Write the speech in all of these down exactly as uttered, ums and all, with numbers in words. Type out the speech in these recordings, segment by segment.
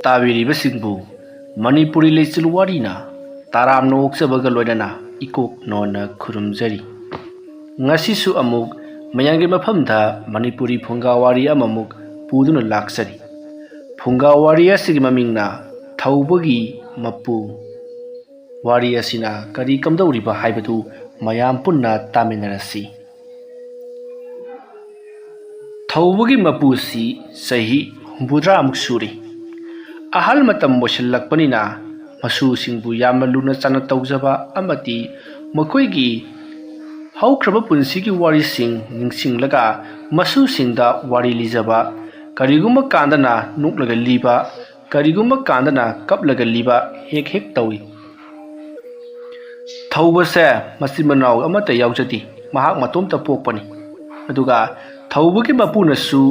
ꯇꯥꯕꯤꯔꯤꯕꯁꯤꯡꯕꯨ ꯃꯅꯤꯄꯨꯔꯤ ꯂꯩꯆꯤꯜ ꯋꯥꯔꯤꯅ ꯇꯔꯥꯝꯅ ꯑꯣꯛꯆꯕꯒ ꯂꯣꯏꯅꯅ ꯏꯀꯣꯛ ꯅꯣꯟꯅ ꯈꯨꯔꯨꯝꯖꯔꯤ꯫ ꯉꯁꯤꯁꯨ ꯑꯃꯨꯛ ꯃꯌꯥꯝꯒꯤ ꯃꯐꯝꯗ ꯃꯅꯤꯄꯨꯔꯤ ꯐꯨꯡꯒꯥ ꯋꯥꯔꯤ ꯑꯃꯃꯨꯛ ꯄꯨꯗꯨꯅ ꯂꯥꯛꯆꯔꯤ꯫ ꯐꯨꯡꯒꯥ ꯋꯥꯔꯤ ꯑꯁꯤꯒꯤ ꯃꯃꯤꯡꯅ ꯊꯧꯕꯒꯤ ꯃꯄꯨ꯫ ꯋꯥꯔꯤ ꯑꯁꯤꯅ ꯀꯔꯤ ꯀꯝꯗꯧꯔꯤꯕ ꯍꯥꯏꯕꯗꯨ ꯃꯌꯥꯝ ꯄꯨꯟꯅ ꯇꯥꯃꯤꯟꯅꯔꯁꯤ꯫ ꯊꯧꯕꯒꯤ ꯃꯄꯨꯁꯤ ꯆꯍꯤ ꯍꯨꯝꯐꯨꯇꯔꯥꯃꯨꯛ ꯁꯨꯔꯦ꯫ ꯑꯍꯜ ꯃꯇꯝ ꯑꯣꯏꯁꯤꯜꯂꯛꯄꯅꯤꯅ ꯃꯁꯨꯁꯤꯡꯕꯨ ꯌꯥꯝꯅ ꯂꯨꯅ ꯆꯥꯟꯅ ꯇꯧꯖꯕ ꯑꯃꯗꯤ ꯃꯈꯣꯏꯒꯤ ꯍꯧꯈ꯭ꯔꯕ ꯄꯨꯟꯁꯤꯒꯤ ꯋꯥꯔꯤꯁꯤꯡ ꯅꯤꯡꯁꯤꯡꯂꯒ ꯃꯁꯨꯁꯤꯡꯗ ꯋꯥꯔꯤ ꯂꯤꯖꯕ, ꯀꯔꯤꯒꯨꯝꯕ ꯀꯥꯟꯗꯅ ꯅꯣꯛꯂꯒ ꯂꯤꯕ, ꯀꯔꯤꯒꯨꯝꯕ ꯀꯥꯟꯗꯅ ꯀꯞꯂꯒ ꯂꯤꯕ ꯍꯦꯛ ꯍꯦꯛ ꯇꯧꯏ꯫ ꯊꯧꯕꯁꯦ ꯃꯆꯤꯟ ꯃꯅꯥꯎ ꯑꯃꯠꯇ ꯌꯥꯎꯖꯗꯦ, ꯃꯍꯥꯛ ꯃꯇꯣꯝꯇ ꯄꯣꯛꯄꯅꯤ꯫ ꯑꯗꯨꯒ ꯊꯧꯕꯒꯤ ꯃꯄꯨꯅꯁꯨ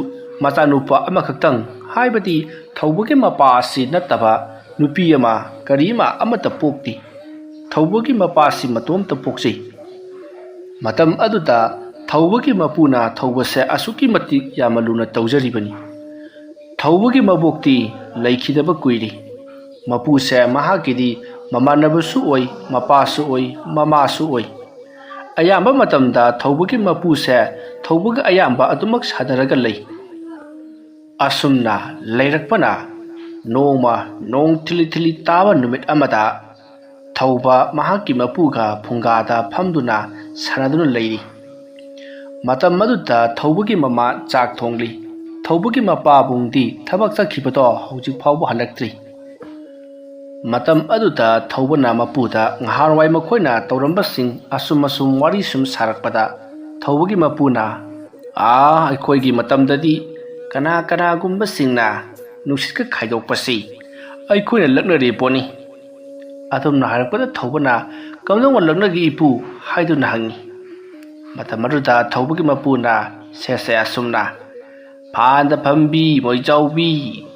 ꯃꯆꯥꯅꯨꯄꯥ ꯑꯃꯈꯛꯇꯪ, ꯍꯥꯏꯕꯗꯤ ꯊꯧꯕꯒꯤ ꯃꯄꯥ ꯑꯁꯤ ꯅꯠꯇꯕ ꯅꯨꯄꯤ ꯑꯃ, ꯀꯔꯤ ꯑꯃ ꯑꯃꯠꯇ ꯄꯣꯛꯇꯦ꯫ ꯊꯧꯕꯒꯤ ꯃꯄꯥꯁꯤ ꯃꯇꯣꯝꯇ ꯄꯣꯛꯆꯩ꯫ ꯃꯇꯝ ꯑꯗꯨꯗ ꯊꯧꯕꯒꯤ ꯃꯄꯨꯅ ꯊꯧꯕꯁꯦ ꯑꯁꯨꯛꯀꯤ ꯃꯇꯤꯛ ꯌꯥꯝꯅ ꯂꯨꯅ ꯇꯧꯖꯔꯤꯕꯅꯤ꯫ ꯊꯧꯕꯒꯤ ꯃꯕꯣꯛꯇꯤ ꯂꯩꯈꯤꯗꯕ ꯀꯨꯏꯔꯦ꯫ ꯃꯄꯨꯁꯦ ꯃꯍꯥꯛꯀꯤꯗꯤ ꯃꯃꯥꯟꯅꯕꯁꯨ ꯑꯣꯏ, ꯃꯄꯥꯁꯨ ꯑꯣꯏ, ꯃꯃꯥꯁꯨ ꯑꯣꯏ꯫ ꯑꯌꯥꯝꯕ ꯃꯇꯝꯗ ꯊꯧꯕꯒꯤ ꯃꯄꯨꯁꯦ ꯊꯧꯕꯒ ꯑꯌꯥꯝꯕ ꯑꯗꯨꯃꯛ ꯁꯥꯟꯅꯔꯒ ꯂꯩ꯫ ꯑꯁꯨꯝꯅ ꯂꯩꯔꯛꯄꯅ ꯅꯣꯡꯃ ꯅꯣꯡ ꯊꯤꯂꯤ ꯊꯤꯂꯤ ꯇꯥꯕ ꯅꯨꯃꯤꯠ ꯑꯃꯗ ꯊꯧꯕ ꯃꯍꯥꯛꯀꯤ ꯃꯄꯨꯒ ꯐꯨꯡꯒꯥꯗ ꯐꯝꯗꯨꯅ ꯁꯥꯟꯅꯗꯨꯅ ꯂꯩꯔꯤ꯫ ꯃꯇꯝ ꯑꯗꯨꯗ ꯊꯧꯕꯒꯤ ꯃꯃꯥ ꯆꯥꯛ ꯊꯣꯡꯂꯤ꯫ ꯊꯧꯕꯒꯤ ꯃꯄꯥꯕꯨꯡꯗꯤ ꯊꯕꯛ ꯆꯠꯈꯤꯕꯗꯣ ꯍꯧꯖꯤꯛ ꯐꯥꯎꯕ ꯍꯜꯂꯛꯇ꯭ꯔꯤ꯫ ꯃꯇꯝ ꯑꯗꯨꯗ ꯊꯧꯕꯅ ꯃꯄꯨꯗ ꯉꯍꯥꯟꯋꯥꯏ ꯃꯈꯣꯏꯅ ꯇꯧꯔꯝꯕꯁꯤꯡ ꯑꯁꯨꯝ ꯑꯁꯨꯝ ꯋꯥꯔꯤ ꯁꯨꯝ ꯁꯥꯔꯛꯄꯗ ꯊꯧꯕꯒꯤ ꯃꯄꯨꯅ, "ꯑꯥ, ꯑꯩꯈꯣꯏꯒꯤ ꯃꯇꯝꯗꯗꯤ ꯀꯅꯥ ꯀꯅꯥꯒꯨꯝꯕꯁꯤꯡꯅ ꯅꯨꯡꯁꯤꯠꯀ ꯈꯥꯏꯗꯣꯛꯄꯁꯤ ꯑꯩꯈꯣꯏꯅ ꯂꯛꯅꯔꯤ ꯄꯣꯠꯅꯤ"꯫ ꯑꯗꯨꯝꯅ ꯍꯥꯏꯔꯛꯄꯗ ꯊꯧꯕꯅ, "ꯀꯝꯗꯧꯅ ꯂꯛꯅꯒꯦ ꯏꯄꯨ?" ꯍꯥꯏꯗꯨꯅ ꯍꯪꯉꯤ꯫ ꯃꯇꯝ ꯑꯗꯨꯗ ꯊꯧꯕꯒꯤ ꯃꯄꯨꯅ, "ꯁꯦ ꯁꯦ, ꯑꯁꯨꯝꯅ ꯐꯥꯟꯗ ꯐꯝꯕꯤ, ꯃꯣꯏꯖꯥꯎꯕꯤ,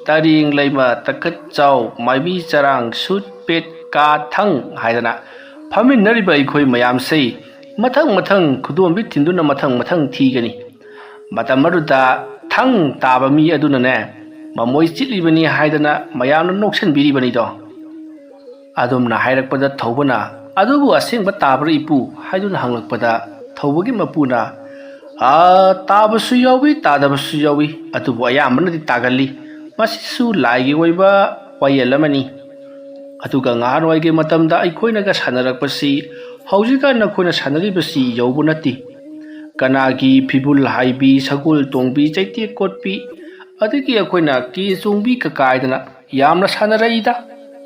ꯇꯔꯦꯡ ꯂꯩꯃ, ꯇꯈꯠ ꯆꯥꯎ, ꯃꯥꯏꯕꯤ ꯆꯔꯥꯡ, ꯁꯨꯠ ꯄꯦꯠ ꯀꯥ ꯊꯪ" ꯍꯥꯏꯗꯅ ꯐꯝꯃꯤꯟꯅꯔꯤꯕ ꯑꯩꯈꯣꯏ ꯃꯌꯥꯝꯁꯦ ꯃꯊꯪ ꯃꯊꯪ ꯈꯨꯗꯣꯝꯕꯤ ꯊꯤꯟꯗꯨꯅ ꯃꯊꯪ ꯃꯊꯪ ꯊꯤꯒꯅꯤ꯫ ꯃꯇꯝ ꯑꯗꯨꯗ ꯊꯪ ꯇꯥꯕ ꯃꯤ ꯑꯗꯨꯅꯅꯦ, ꯃꯃꯣꯏ ꯆꯤꯠꯂꯤꯕꯅꯤ ꯍꯥꯏꯗꯅ ꯃꯌꯥꯝꯅ ꯅꯣꯛꯁꯟꯕꯤꯔꯤꯕꯅꯤꯗꯣ꯫ ꯑꯗꯨꯝꯅ ꯍꯥꯏꯔꯛꯄꯗ ꯊꯧꯕꯅ, "ꯑꯗꯨꯕꯨ ꯑꯁꯦꯡꯕ ꯇꯥꯕ꯭ꯔꯥ ꯏꯄꯨ?" ꯍꯥꯏꯗꯨꯅ ꯍꯪꯂꯛꯄꯗ, ꯊꯧꯕꯒꯤ ꯃꯄꯨꯅ, "ꯑꯥ, ꯇꯥꯕꯁꯨ ꯌꯥꯎꯏ, ꯇꯥꯗꯕꯁꯨ ꯌꯥꯎꯏ, ꯑꯗꯨꯕꯨ ꯑꯌꯥꯝꯕꯅꯗꯤ ꯇꯥꯒꯜꯂꯤ꯫ ꯃꯁꯤꯁꯨ ꯂꯥꯏꯒꯤ ꯑꯣꯏꯕ ꯋꯥꯌꯦꯜ ꯑꯃꯅꯤ꯫ ꯑꯗꯨꯒ ꯉꯍꯥꯟꯋꯥꯏꯒꯤ ꯃꯇꯝꯗ ꯑꯩꯈꯣꯏꯅꯒ ꯁꯥꯟꯅꯔꯛꯄꯁꯤ ꯍꯧꯖꯤꯛꯀꯥꯟ ꯅꯈꯣꯏꯅ ꯁꯥꯟꯅꯔꯤꯕꯁꯤ ꯌꯧꯕ ꯅꯠꯇꯦ꯫ ꯀꯅꯥꯒꯤ ꯐꯤꯕꯨꯜ ꯍꯥꯏꯕꯤ, ꯁꯒꯣꯜ ꯇꯣꯡꯕꯤ, ꯆꯩꯇꯦꯛ ꯀꯣꯠꯄꯤ, ꯑꯗꯒꯤ ꯑꯩꯈꯣꯏꯅ ꯀꯦ ꯆꯣꯡꯕꯤ ꯀꯀꯥꯏꯗꯅ ꯌꯥꯝꯅ ꯁꯥꯟꯅꯔꯛꯏꯗ꯫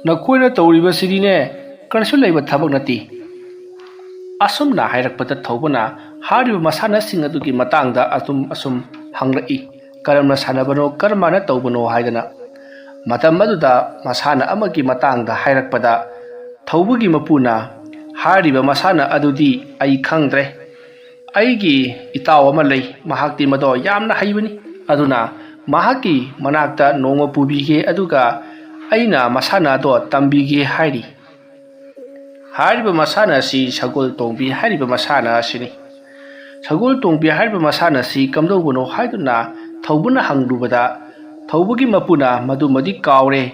ꯅꯈꯣꯏꯅ ꯇꯧꯔꯤꯕꯁꯤꯗꯤꯅꯦ, ꯀꯔꯤꯁꯨ ꯂꯩꯕ ꯊꯕꯛ ꯅꯠꯇꯦ꯫" ꯑꯁꯨꯝꯅ ꯍꯥꯏꯔꯛꯄꯗ ꯊꯧꯕꯅ ꯍꯥꯏꯔꯤꯕ ꯃꯁꯥꯟꯅꯁꯤꯡ ꯑꯗꯨꯒꯤ ꯃꯇꯥꯡꯗ ꯑꯗꯨꯝ ꯑꯁꯨꯝ ꯍꯪꯂꯛꯏ, "ꯀꯔꯝꯅ ꯁꯥꯟꯅꯕꯅꯣ, ꯀꯔꯝꯍꯥꯏꯅ ꯇꯧꯕꯅꯣ?" ꯍꯥꯏꯗꯅ꯫ ꯃꯇꯝ ꯑꯗꯨꯗ ꯃꯁꯥꯟꯅ ꯑꯃꯒꯤ ꯃꯇꯥꯡꯗ ꯍꯥꯏꯔꯛꯄꯗ ꯊꯧꯕꯒꯤ ꯃꯄꯨꯅ, "ꯍꯥꯏꯔꯤꯕ ꯃꯁꯥꯟꯅ ꯑꯗꯨꯗꯤ ꯑꯩ ꯈꯪꯗ꯭ꯔꯦ꯫ ꯑꯩꯒꯤ ꯏꯇꯥꯎ ꯑꯃ ꯂꯩ, ꯃꯍꯥꯛꯇꯤ ꯃꯗꯣ ꯌꯥꯝꯅ ꯍꯩꯕꯅꯤ꯫ ꯑꯗꯨꯅ ꯃꯍꯥꯛꯀꯤ ꯃꯅꯥꯛꯇ ꯅꯣꯡꯃ ꯄꯨꯕꯤꯒꯦ, ꯑꯗꯨꯒ ꯑꯩꯅ ꯃꯁꯥꯟꯅ ꯑꯗꯣ ꯇꯝꯕꯤꯒꯦ" ꯍꯥꯏꯔꯤ꯫ ꯍꯥꯏꯔꯤꯕ ꯃꯁꯥꯟꯅ ꯑꯁꯤ ꯁꯒꯣꯜ ꯇꯣꯡꯕꯤ ꯍꯥꯏꯔꯤꯕ ꯃꯁꯥꯟꯅ ꯑꯁꯤꯅꯤ꯫ ꯁꯒꯣꯜ ꯇꯣꯡꯕꯤ ꯍꯥꯏꯔꯤꯕ ꯃꯁꯥꯟꯅ ꯑꯁꯤ ꯀꯝꯗꯧꯕꯅꯣ ꯍꯥꯏꯗꯨꯅ ꯊꯧꯕꯅ ꯍꯪꯂꯨꯕꯗ, ꯊꯧꯕꯒꯤ ꯃꯄꯨꯅ ꯃꯗꯨꯃꯗꯤ ꯀꯥꯎꯔꯦ,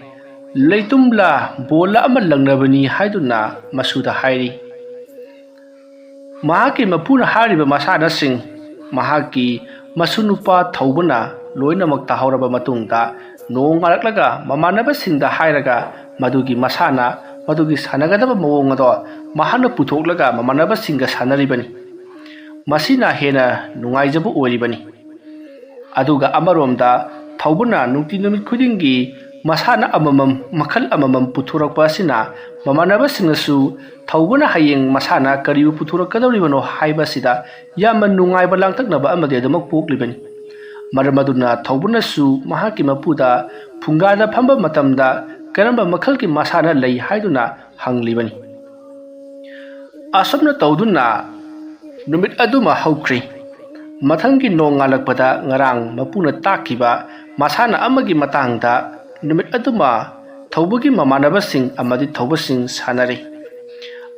ꯂꯩꯇꯨꯝꯂ ꯕꯣꯜꯂ ꯑꯃ ꯂꯪꯅꯕꯅꯤ ꯍꯥꯏꯗꯨꯅ ꯃꯁꯨꯗ ꯍꯥꯏꯔꯤ꯫ ꯃꯍꯥꯛꯀꯤ ꯃꯄꯨꯅ ꯍꯥꯏꯔꯤꯕ ꯃꯁꯥꯟꯅꯁꯤꯡ ꯃꯍꯥꯛꯀꯤ ꯃꯁꯨ ꯅꯨꯄꯥ ꯊꯧꯕꯅ ꯂꯣꯏꯅꯃꯛ ꯇꯥꯍꯧꯔꯕ ꯃꯇꯨꯡꯗ, ꯅꯣꯡ ꯉꯥꯜꯂꯛꯂꯒ ꯃꯃꯥꯟꯅꯕꯁꯤꯡꯗ ꯍꯥꯏꯔꯒ ꯃꯗꯨꯒꯤ ꯃꯁꯥꯟꯅ, ꯃꯗꯨꯒꯤ ꯁꯥꯟꯅꯒꯗꯕ ꯃꯑꯣꯡ ꯑꯗꯣ ꯃꯍꯥꯛꯅ ꯄꯨꯊꯣꯛꯂꯒ ꯃꯃꯥꯟꯅꯕꯁꯤꯡꯒ ꯁꯥꯟꯅꯔꯤꯕꯅꯤ꯫ ꯃꯁꯤꯅ ꯍꯦꯟꯅ ꯅꯨꯡꯉꯥꯏꯖꯕ ꯑꯣꯏꯔꯤꯕꯅꯤ꯫ ꯑꯗꯨꯒ ꯑꯃꯔꯣꯝꯗ ꯊꯧꯕꯅ ꯅꯨꯡꯇꯤ ꯅꯨꯃꯤꯠ ꯈꯨꯗꯤꯡꯒꯤ ꯃꯁꯥꯟꯅ ꯑꯃꯃꯝ, ꯃꯈꯜ ꯑꯃꯃꯝ ꯄꯨꯊꯣꯔꯛꯄ ꯑꯁꯤꯅ ꯃꯃꯥꯟꯅꯕꯁꯤꯡꯅꯁꯨ ꯊꯧꯕꯅ ꯍꯌꯦꯡ ꯃꯁꯥꯟꯅ ꯀꯔꯤꯕꯨ ꯄꯨꯊꯣꯔꯛꯀꯗꯧꯔꯤꯕꯅꯣ ꯍꯥꯏꯕꯁꯤꯗ ꯌꯥꯝꯅ ꯅꯨꯡꯉꯥꯏꯕ ꯂꯥꯡꯇꯛꯅꯕ ꯑꯃꯗꯤ ꯑꯗꯨꯃꯛ ꯄꯣꯛꯂꯤꯕꯅꯤ꯫ ꯃꯔꯝ ꯑꯗꯨꯅ ꯊꯧꯕꯅꯁꯨ ꯃꯍꯥꯛꯀꯤ ꯃꯄꯨꯗ ꯐꯨꯡꯒꯥꯗ ꯐꯝꯕ ꯃꯇꯝꯗ ꯀꯔꯝꯕ ꯃꯈꯜꯒꯤ ꯃꯁꯥꯟꯅ ꯂꯩ ꯍꯥꯏꯗꯨꯅ ꯍꯪꯂꯤꯕꯅꯤ꯫ ꯑꯁꯨꯝꯅ ꯇꯧꯗꯨꯅ ꯅꯨꯃꯤꯠ ꯑꯗꯨꯃ ꯍꯧꯈ꯭ꯔꯤ꯫ ꯃꯊꯪꯒꯤ ꯅꯣꯡ ꯉꯥꯜꯂꯛꯄꯗ ꯉꯔꯥꯡ ꯃꯄꯨꯅ ꯇꯥꯛꯈꯤꯕ ꯃꯁꯥꯟꯅ ꯑꯃꯒꯤ ꯃꯇꯥꯡꯗ ꯅꯨꯃꯤꯠ ꯑꯗꯨꯃ ꯊꯧꯕꯒꯤ ꯃꯃꯥꯟꯅꯕꯁꯤꯡ ꯑꯃꯗꯤ ꯊꯧꯕꯁꯤꯡ ꯁꯥꯟꯅꯔꯤ꯫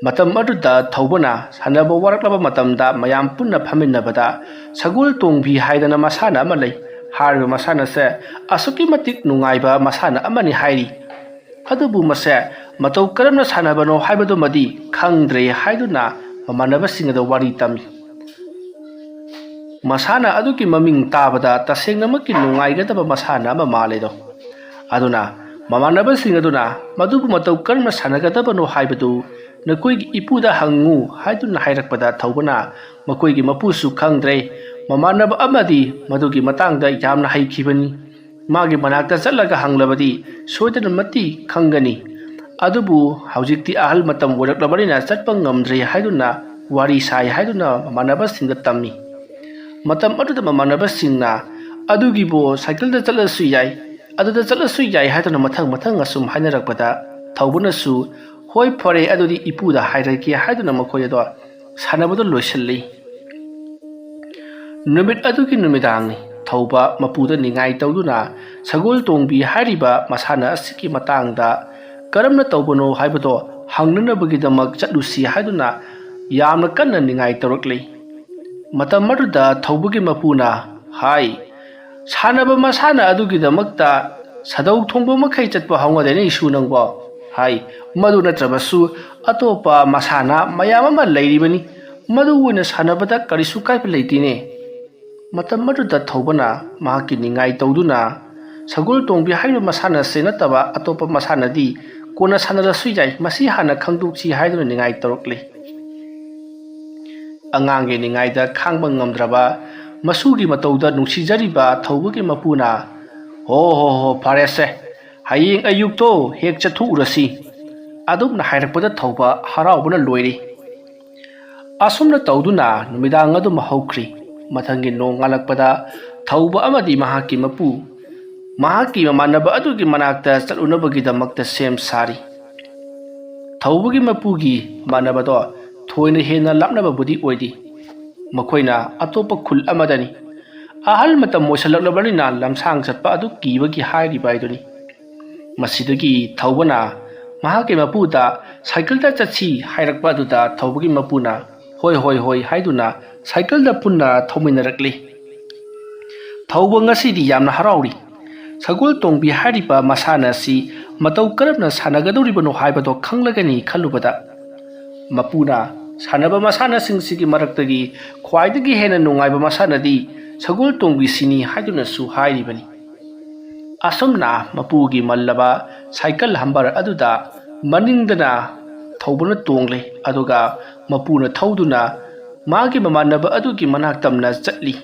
ꯃꯇꯝ ꯑꯗꯨꯗ ꯊꯧꯕꯅ ꯁꯥꯟꯅꯕ ꯋꯥꯔꯛꯂꯕ ꯃꯇꯝꯗ ꯃꯌꯥꯝ ꯄꯨꯟꯅ ꯐꯝꯃꯤꯟꯅꯕꯗ ꯁꯒꯣꯜ ꯇꯣꯡꯕꯤ ꯍꯥꯏꯗꯅ ꯃꯁꯥꯟꯅ ꯑꯃ ꯂꯩ꯫ ꯍꯥꯏꯔꯤꯕ ꯃꯁꯥꯟꯅꯁꯦ ꯑꯁꯨꯛꯀꯤ ꯃꯇꯤꯛ ꯅꯨꯡꯉꯥꯏꯕ ꯃꯁꯥꯟꯅ ꯑꯃꯅꯤ ꯍꯥꯏꯔꯤ꯫ ꯑꯗꯨꯕꯨ ꯃꯁꯦ ꯃꯇꯧ ꯀꯔꯝꯅ ꯁꯥꯟꯅꯕꯅꯣ ꯍꯥꯏꯕꯗꯨꯃꯗꯤ ꯈꯪꯗ꯭ꯔꯦ ꯍꯥꯏꯗꯨꯅ ꯃꯃꯥꯟꯅꯕꯁꯤꯡ ꯑꯗꯨ ꯋꯥꯔꯤ ꯇꯝꯃꯤ꯫ ꯃꯁꯥꯟꯅ ꯑꯗꯨꯒꯤ ꯃꯃꯤꯡ ꯇꯥꯕꯗ ꯇꯁꯦꯡꯅꯃꯛꯀꯤ ꯅꯨꯡꯉꯥꯏꯒꯗꯕ ꯃꯁꯥꯟꯅ ꯑꯃ ꯃꯥꯜꯂꯦꯗꯣ꯫ ꯑꯗꯨꯅ ꯃꯃꯥꯟꯅꯕꯁꯤꯡ ꯑꯗꯨꯅ ꯃꯗꯨꯕꯨ ꯃꯇꯧ ꯀꯔꯝꯅ ꯁꯥꯟꯅꯒꯗꯕꯅꯣ ꯍꯥꯏꯕꯗꯨ ꯅꯈꯣꯏꯒꯤ ꯏꯄꯨꯗ ꯍꯪꯉꯨ ꯍꯥꯏꯗꯨꯅ ꯍꯥꯏꯔꯛꯄꯗ ꯊꯧꯕꯅ ꯃꯈꯣꯏꯒꯤ ꯃꯄꯨꯁꯨ ꯈꯪꯗ꯭ꯔꯦ꯫ ꯃꯃꯥꯟꯅꯕ ꯑꯃꯗꯤ ꯃꯗꯨꯒꯤ ꯃꯇꯥꯡꯗ ꯌꯥꯝꯅ ꯍꯩꯈꯤꯕꯅꯤ꯫ ꯃꯥꯒꯤ ꯃꯅꯥꯛꯇ ꯆꯠꯂꯒ ꯍꯪꯂꯕꯗꯤ ꯁꯣꯏꯗꯅꯃꯛꯇꯤ ꯈꯪꯒꯅꯤ꯫ ꯑꯗꯨꯕꯨ ꯍꯧꯖꯤꯛꯇꯤ ꯑꯍꯜ ꯃꯇꯝ ꯑꯣꯏꯔꯛꯂꯕꯅꯤꯅ ꯆꯠꯄ ꯉꯝꯗ꯭ꯔꯦ ꯍꯥꯏꯗꯨꯅ ꯋꯥꯔꯤ ꯁꯥꯏ ꯍꯥꯏꯗꯨꯅ ꯃꯃꯥꯟꯅꯕꯁꯤꯡꯗ ꯇꯝꯃꯤ꯫ ꯃꯇꯝ ꯑꯗꯨꯗ ꯃꯃꯥꯟꯅꯕꯁꯤꯡꯅ "ꯑꯗꯨꯒꯤꯕꯨ ꯁꯥꯏꯀꯜꯗ ꯆꯠꯂꯁꯨ ꯌꯥꯏ, ꯑꯗꯨꯗ ꯆꯠꯂꯁꯨ ꯌꯥꯏ" ꯍꯥꯏꯗꯨꯅ ꯃꯊꯪ ꯃꯊꯪ ꯑꯁꯨꯝ ꯍꯥꯏꯅꯔꯛꯄꯗ ꯊꯧꯕꯅꯁꯨ "ꯍꯣꯏ, ꯐꯔꯦ, ꯑꯗꯨꯗꯤ ꯏꯄꯨꯗ ꯍꯥꯏꯔꯒꯦ" ꯍꯥꯏꯗꯨꯅ ꯃꯈꯣꯏ ꯑꯗꯣ ꯁꯥꯟꯅꯕꯗ ꯂꯣꯏꯁꯤꯜꯂꯤ꯫ ꯅꯨꯃꯤꯠ ꯑꯗꯨꯒꯤ ꯅꯨꯃꯤꯗꯥꯡꯅꯤ꯫ ꯊꯧꯕ ꯃꯄꯨꯗ ꯅꯤꯡꯉꯥꯏ ꯇꯧꯗꯨꯅ ꯁꯒꯣꯜ ꯇꯣꯡꯕꯤ ꯍꯥꯏꯔꯤꯕ ꯃꯁꯥꯟꯅ ꯑꯁꯤꯒꯤ ꯃꯇꯥꯡꯗ ꯀꯔꯝꯅ ꯇꯧꯕꯅꯣ ꯍꯥꯏꯕꯗꯣ ꯍꯪꯅꯅꯕꯒꯤꯗꯃꯛ ꯆꯠꯂꯨꯁꯤ ꯍꯥꯏꯗꯨꯅ ꯌꯥꯝꯅ ꯀꯟꯅ ꯅꯤꯡꯉꯥꯏ ꯇꯧꯔꯛꯂꯤ꯫ ꯃꯇꯝ ꯑꯗꯨꯗ ꯊꯧꯕꯒꯤ ꯃꯄꯨꯅ ꯍꯥꯏ, "ꯁꯥꯟꯅꯕ ꯃꯁꯥꯟꯅ ꯑꯗꯨꯒꯤꯗꯃꯛꯇ ꯁꯥꯗꯧ ꯊꯣꯡꯕ ꯃꯈꯩ ꯆꯠꯄ ꯍꯧꯅꯗꯦꯅꯦ ꯏꯁꯨ ꯅꯪꯕꯣ?" ꯍꯥꯏ꯫ "ꯃꯗꯨ ꯅꯠꯇ꯭ꯔꯕꯁꯨ ꯑꯇꯣꯞꯄ ꯃꯁꯥꯟꯅ ꯃꯌꯥꯝ ꯑꯃ ꯂꯩꯔꯤꯕꯅꯤ, ꯃꯗꯨ ꯑꯣꯏꯅ ꯁꯥꯟꯅꯕꯗ ꯀꯔꯤꯁꯨ ꯀꯥꯏꯕ ꯂꯩꯇꯦꯅꯦ꯫" ꯃꯇꯝ ꯑꯗꯨꯗ ꯊꯧꯕꯅ ꯃꯍꯥꯛꯀꯤ ꯅꯤꯡꯉꯥꯏ ꯇꯧꯗꯨꯅ, "ꯁꯒꯣꯜ ꯇꯣꯡꯕꯤ ꯍꯥꯏꯔꯤꯕ ꯃꯁꯥꯟꯅꯁꯦ ꯅꯠꯇꯕ ꯑꯇꯣꯞꯄ ꯃꯁꯥꯟꯅꯗꯤ ꯀꯣꯟꯅ ꯁꯥꯟꯅꯔꯁꯨ ꯌꯥꯏ, ꯃꯁꯤ ꯍꯥꯟꯅ ꯈꯪꯗꯣꯛꯁꯤ" ꯍꯥꯏꯗꯨꯅ ꯅꯤꯡꯉꯥꯏ ꯇꯧꯔꯛꯂꯤ꯫ ꯑꯉꯥꯡꯒꯤ ꯅꯤꯡꯉꯥꯏꯗ ꯈꯥꯡꯕ ꯉꯝꯗ꯭ꯔꯕ ꯃꯁꯨꯒꯤ ꯃꯇꯧꯗ ꯅꯨꯡꯁꯤꯖꯔꯤꯕ ꯊꯧꯕꯒꯤ ꯃꯄꯨꯅ, "ꯍꯣ ꯍꯣ ꯍꯣ, ꯐꯔꯦꯁꯦ, ꯍꯌꯦꯡ ꯑꯌꯨꯛꯇꯣ ꯍꯦꯛ ꯆꯠꯊꯣꯛꯎꯔꯁꯤ" ꯑꯗꯨꯝꯅ ꯍꯥꯏꯔꯛꯄꯗ ꯊꯧꯕ ꯍꯔꯥꯎꯕꯅ ꯂꯣꯏꯔꯤ꯫ ꯑꯁꯨꯝꯅ ꯇꯧꯗꯨꯅ ꯅꯨꯃꯤꯗꯥꯡ ꯑꯗꯨꯃ ꯍꯧꯈ꯭ꯔꯤ꯫ ꯃꯊꯪꯒꯤ ꯅꯣꯡ ꯉꯥꯜꯂꯛꯄꯗ ꯊꯧꯕ ꯑꯃꯗꯤ ꯃꯍꯥꯛꯀꯤ ꯃꯄꯨ ꯃꯍꯥꯛꯀꯤ ꯃꯃꯥꯟꯅꯕ ꯑꯗꯨꯒꯤ ꯃꯅꯥꯛꯇ ꯆꯠꯂꯨꯅꯕꯒꯤꯗꯃꯛꯇ ꯁꯦꯝ ꯁꯥꯔꯤ꯫ ꯊꯧꯕꯒꯤ ꯃꯄꯨꯒꯤ ꯃꯃꯥꯟꯅꯕꯗꯣ ꯊꯣꯏꯅ ꯍꯦꯟꯅ ꯂꯥꯞꯅꯕꯕꯨꯗꯤ ꯑꯣꯏꯗꯦ꯫ ꯃꯈꯣꯏꯅ ꯑꯇꯣꯞꯄ ꯈꯨꯜ ꯑꯃꯗꯅꯤ꯫ ꯑꯍꯜ ꯃꯇꯝ ꯑꯣꯏꯁꯜꯂꯛꯂꯕꯅꯤꯅ ꯂꯝꯁꯥꯡ ꯆꯠꯄ ꯑꯗꯨ ꯀꯤꯕꯒꯤ ꯍꯥꯏꯔꯤꯕ ꯍꯥꯏꯗꯨꯅꯤ꯫ ꯃꯁꯤꯗꯒꯤ ꯊꯧꯕꯅ ꯃꯍꯥꯛꯀꯤ ꯃꯄꯨꯗ ꯁꯥꯏꯀꯜꯗ ꯆꯠꯁꯤ ꯍꯥꯏꯔꯛꯄ ꯑꯗꯨꯗ ꯊꯧꯕꯒꯤ ꯃꯄꯨꯅ "ꯍꯣꯏ, ꯍꯣꯏ, ꯍꯣꯏ" ꯍꯥꯏꯗꯨꯅ ꯁꯥꯏꯀꯜꯗ ꯄꯨꯟꯅ ꯊꯧꯃꯤꯟꯅꯔꯛꯂꯤ꯫ ꯊꯧꯕ ꯉꯁꯤꯗꯤ ꯌꯥꯝꯅ ꯍꯔꯥꯎꯔꯤ꯫ ꯁꯒꯣꯜ ꯇꯣꯡꯕꯤ ꯍꯥꯏꯔꯤꯕ ꯃꯁꯥꯟꯅ ꯑꯁꯤ ꯃꯇꯧ ꯀꯔꯝꯅ ꯁꯥꯟꯅꯒꯗꯧꯔꯤꯕꯅꯣ ꯍꯥꯏꯕꯗꯣ ꯈꯪꯂꯒꯅꯤ ꯈꯜꯂꯨꯕꯗ, ꯃꯄꯨꯅ ꯁꯥꯟꯅꯕ ꯃꯁꯥꯟꯅꯁꯤꯡꯁꯤꯒꯤ ꯃꯔꯛꯇꯒꯤ ꯈ꯭ꯋꯥꯏꯗꯒꯤ ꯍꯦꯟꯅ ꯅꯨꯡꯉꯥꯏꯕ ꯃꯁꯥꯟꯅꯗꯤ ꯁꯒꯣꯜ ꯇꯣꯡꯕꯤꯁꯤꯅꯤ ꯍꯥꯏꯗꯨꯅꯁꯨ ꯍꯥꯏꯔꯤꯕꯅꯤ꯫ ꯑꯁꯨꯝꯅ ꯃꯄꯨꯒꯤ ꯃꯜꯂꯕ ꯁꯥꯏꯀꯜ ꯍꯝꯕꯔ ꯑꯗꯨꯗ ꯃꯅꯤꯡꯗꯅ ꯊꯧꯕꯅ ꯇꯣꯡꯂꯦ, ꯑꯗꯨꯒ ꯃꯄꯨꯅ ꯊꯧꯗꯨꯅ ꯃꯥꯒꯤ ꯃꯃꯥꯟꯅꯕ ꯑꯗꯨꯒꯤ ꯃꯅꯥꯛ ꯇꯝꯅ ꯆꯠꯂꯤ꯫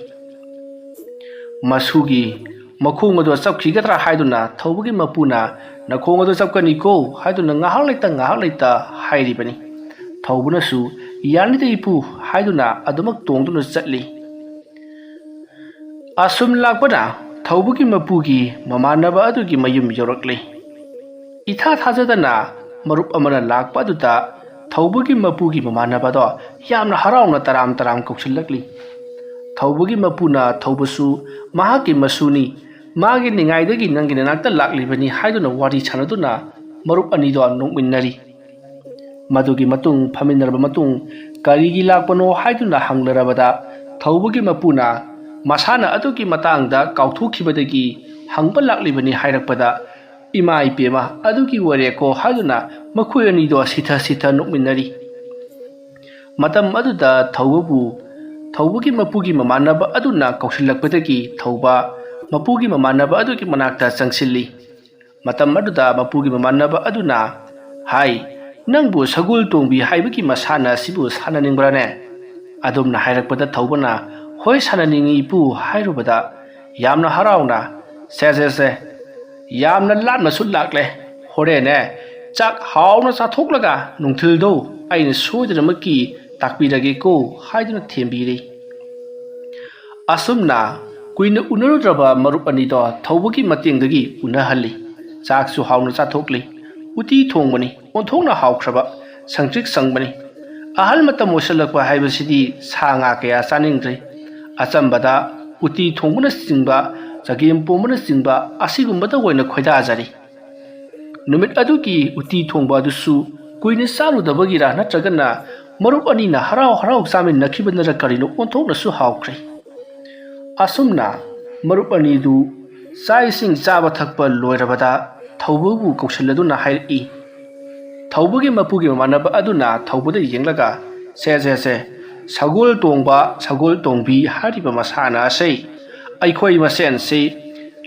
ꯃꯁꯨꯒꯤ ꯃꯈꯣꯡ ꯑꯗꯨ ꯆꯞꯈꯤꯒꯗ꯭ꯔꯥ ꯍꯥꯏꯗꯨꯅ ꯊꯧꯕꯒꯤ ꯃꯄꯨꯅ "ꯅꯈꯣꯡ ꯑꯗꯨ ꯆꯞꯀꯅꯤꯀꯣ" ꯍꯥꯏꯗꯨꯅ ꯉꯥꯏꯍꯥꯛ ꯂꯩꯇ ꯉꯥꯏꯍꯥꯛ ꯂꯩꯇ ꯍꯥꯏꯔꯤꯕꯅꯤ꯫ ꯊꯧꯕꯅꯁꯨ "ꯌꯥꯅꯤꯗ ꯏꯄꯨ" ꯍꯥꯏꯗꯨꯅ ꯑꯗꯨꯃꯛ ꯇꯣꯡꯗꯨꯅ ꯆꯠꯂꯤ꯫ ꯑꯁꯨꯝ ꯂꯥꯛꯄꯅ ꯊꯧꯕꯒꯤ ꯃꯄꯨꯒꯤ ꯃꯃꯥꯟꯅꯕ ꯑꯗꯨꯒꯤ ꯃꯌꯨꯝ ꯌꯧꯔꯛꯂꯤ꯫ ꯏꯊꯥ ꯊꯥꯖꯗꯅ ꯃꯔꯨꯞ ꯑꯃꯅ ꯂꯥꯛꯄ ꯑꯗꯨꯗ ꯊꯧꯕꯒꯤ ꯃꯄꯨꯒꯤ ꯃꯃꯥꯟꯅꯕꯗꯣ ꯌꯥꯝꯅ ꯍꯔꯥꯎꯅ ꯇꯔꯥꯝ ꯇꯔꯥꯝ ꯀꯧꯁꯤꯜꯂꯛꯂꯤ꯫ ꯊꯧꯕꯒꯤ ꯃꯄꯨꯅ ꯊꯧꯕꯁꯨ ꯃꯍꯥꯛꯀꯤ ꯃꯁꯨꯅꯤ, ꯃꯥꯒꯤ ꯅꯤꯡꯉꯥꯏꯗꯒꯤ ꯅꯪꯒꯤ ꯅꯅꯥꯛꯇ ꯂꯥꯛꯂꯤꯕꯅꯤ ꯍꯥꯏꯗꯨꯅ ꯋꯥꯔꯤ ꯁꯥꯟꯅꯗꯨꯅ ꯃꯔꯨꯞ ꯑꯅꯤꯗꯣ ꯅꯣꯛꯃꯤꯟꯅꯔꯤ꯫ ꯃꯗꯨꯒꯤ ꯃꯇꯨꯡ ꯐꯝꯃꯤꯟꯅꯔꯕ ꯃꯇꯨꯡ ꯀꯔꯤꯒꯤ ꯂꯥꯛꯄꯅꯣ ꯍꯥꯏꯗꯨꯅ ꯍꯪꯅꯔꯕꯗ, ꯊꯧꯕꯒꯤ ꯃꯄꯨꯅ ꯃꯁꯥꯟꯅ ꯑꯗꯨꯒꯤ ꯃꯇꯥꯡꯗ ꯀꯥꯎꯊꯣꯛꯈꯤꯕꯗꯒꯤ ꯍꯪꯕ ꯂꯥꯛꯂꯤꯕꯅꯤ ꯍꯥꯏꯔꯛꯄꯗ, "ꯏꯃꯥ ꯏꯄꯦꯝꯃ, ꯑꯗꯨꯒꯤ ꯋꯥꯔꯦꯀꯣ" ꯍꯥꯏꯗꯨꯅ ꯃꯈꯣꯏ ꯑꯅꯤꯗꯣ ꯁꯤꯊ ꯁꯤꯊ ꯅꯣꯛꯃꯤꯟꯅꯔꯤ꯫ ꯃꯇꯝ ꯑꯗꯨꯗ ꯊꯧꯕꯕꯨ ꯊꯧꯕꯒꯤ ꯃꯄꯨꯒꯤ ꯃꯃꯥꯟꯅꯕ ꯑꯗꯨꯅ ꯀꯧꯁꯤꯜꯂꯛꯄꯗꯒꯤ ꯊꯧꯕ ꯃꯄꯨꯒꯤ ꯃꯃꯥꯟꯅꯕ ꯑꯗꯨꯒꯤ ꯃꯅꯥꯛꯇ ꯆꯪꯁꯤꯜꯂꯤ꯫ ꯃꯇꯝ ꯑꯗꯨꯗ ꯃꯄꯨꯒꯤ ꯃꯃꯥꯟꯅꯕ ꯑꯗꯨꯅ ꯍꯥꯏ, "ꯅꯪꯕꯨ ꯁꯒꯣꯜ ꯇꯣꯡꯕꯤ ꯍꯥꯏꯕꯒꯤ ꯃꯁꯥꯟꯅ ꯑꯁꯤꯕꯨ ꯁꯥꯟꯅꯅꯤꯡꯕ꯭ꯔꯥꯅꯦ?" ꯑꯗꯨꯝꯅ ꯍꯥꯏꯔꯛꯄꯗ ꯊꯧꯕꯅ, "ꯍꯣꯏ, ꯁꯥꯟꯅꯅꯤꯡꯏ ꯏꯄꯨ" ꯍꯥꯏꯔꯨꯕꯗ, ꯌꯥꯝꯅ ꯍꯔꯥꯎꯅ, "ꯁꯦ ꯁꯦ ꯁꯦ, ꯌꯥꯝꯅ ꯂꯥꯞꯅꯁꯨ ꯂꯥꯛꯂꯦ, ꯍꯣꯔꯦꯟꯅꯦ ꯆꯥꯛ ꯍꯥꯎꯅ ꯆꯥꯊꯣꯛꯂꯒ ꯅꯨꯡꯊꯤꯜꯗꯣ ꯑꯩꯅ ꯁꯣꯏꯗꯅꯃꯛꯀꯤ ꯇꯥꯛꯄꯤꯔꯒꯦꯀꯣ" ꯍꯥꯏꯗꯨꯅ ꯊꯦꯝꯕꯤꯔꯤ꯫ ꯑꯁꯨꯝꯅ ꯀꯨꯏꯅ ꯎꯅꯔꯨꯗ꯭ꯔꯕ ꯃꯔꯨꯞ ꯑꯅꯤꯗꯣ ꯊꯧꯕꯒꯤ ꯃꯇꯦꯡꯗꯒꯤ ꯎꯅꯍꯜꯂꯤ꯫ ꯆꯥꯛꯁꯨ ꯍꯥꯎꯅ ꯆꯥꯊꯣꯛꯂꯤ꯫ ꯎꯇꯤ ꯊꯣꯡꯕꯅꯤ, ꯑꯣꯟꯊꯣꯛꯅ ꯍꯥꯎꯈ꯭ꯔꯕ, ꯁꯪꯇ꯭ꯔꯤꯛ ꯁꯪꯕꯅꯤ꯫ ꯑꯍꯜ ꯃꯇꯝ ꯑꯣꯏꯁꯤꯜꯂꯛꯄ ꯍꯥꯏꯕꯁꯤꯗꯤ ꯁꯥ ꯉꯥ ꯀꯌꯥ ꯆꯥꯅꯤꯡꯗ꯭ꯔꯦ꯫ ꯑꯆꯝꯕꯗ ꯎꯇꯤ ꯊꯣꯡꯕꯅꯆꯤꯡꯕ, ꯆꯒꯦꯝ ꯄꯣꯝꯕꯅꯆꯤꯡꯕ ꯑꯁꯤꯒꯨꯝꯕꯗ ꯑꯣꯏꯅ ꯈꯣꯏꯗꯥꯖꯔꯤ꯫ ꯅꯨꯃꯤꯠ ꯑꯗꯨꯒꯤ ꯎꯇꯤ ꯊꯣꯡꯕ ꯑꯗꯨꯁꯨ ꯀꯨꯏꯅ ꯆꯥꯔꯨꯗꯕꯒꯤꯔ ꯅꯠꯇ꯭ꯔꯒꯅ ꯃꯔꯨꯞ ꯑꯅꯤꯅ ꯍꯔꯥꯎ ꯍꯔꯥꯎ ꯆꯥꯃꯤꯟꯅꯈꯤꯕꯅꯔ ꯀꯔꯤꯅꯣ, ꯑꯣꯟꯊꯣꯛꯅꯁꯨ ꯍꯥꯎꯈ꯭ꯔꯦ꯫ ꯑꯁꯨꯝꯅ ꯃꯔꯨꯞ ꯑꯅꯤꯗꯨ ꯆꯥꯛ ꯏꯁꯤꯡ ꯆꯥꯕ ꯊꯛꯄ ꯂꯣꯏꯔꯕꯗ ꯊꯧꯕꯕꯨ ꯀꯧꯁꯤꯜꯂꯗꯨꯅ ꯍꯥꯏꯔꯛꯏ꯫ ꯊꯧꯕꯒꯤ ꯃꯄꯨꯒꯤ ꯃꯃꯥꯟꯅꯕ ꯑꯗꯨꯅ ꯊꯧꯕꯗ ꯌꯦꯡꯂꯒ, "ꯁꯦ, ꯁꯦ, ꯁꯦ, ꯁꯒꯣꯜ ꯇꯣꯡꯕ, ꯁꯒꯣꯜ ꯇꯣꯡꯕꯤ ꯍꯥꯏꯔꯤꯕ ꯃꯁꯥꯟꯅ ꯑꯁꯤ ꯑꯩꯈꯣꯏ ꯃꯁꯦꯟꯁꯤ,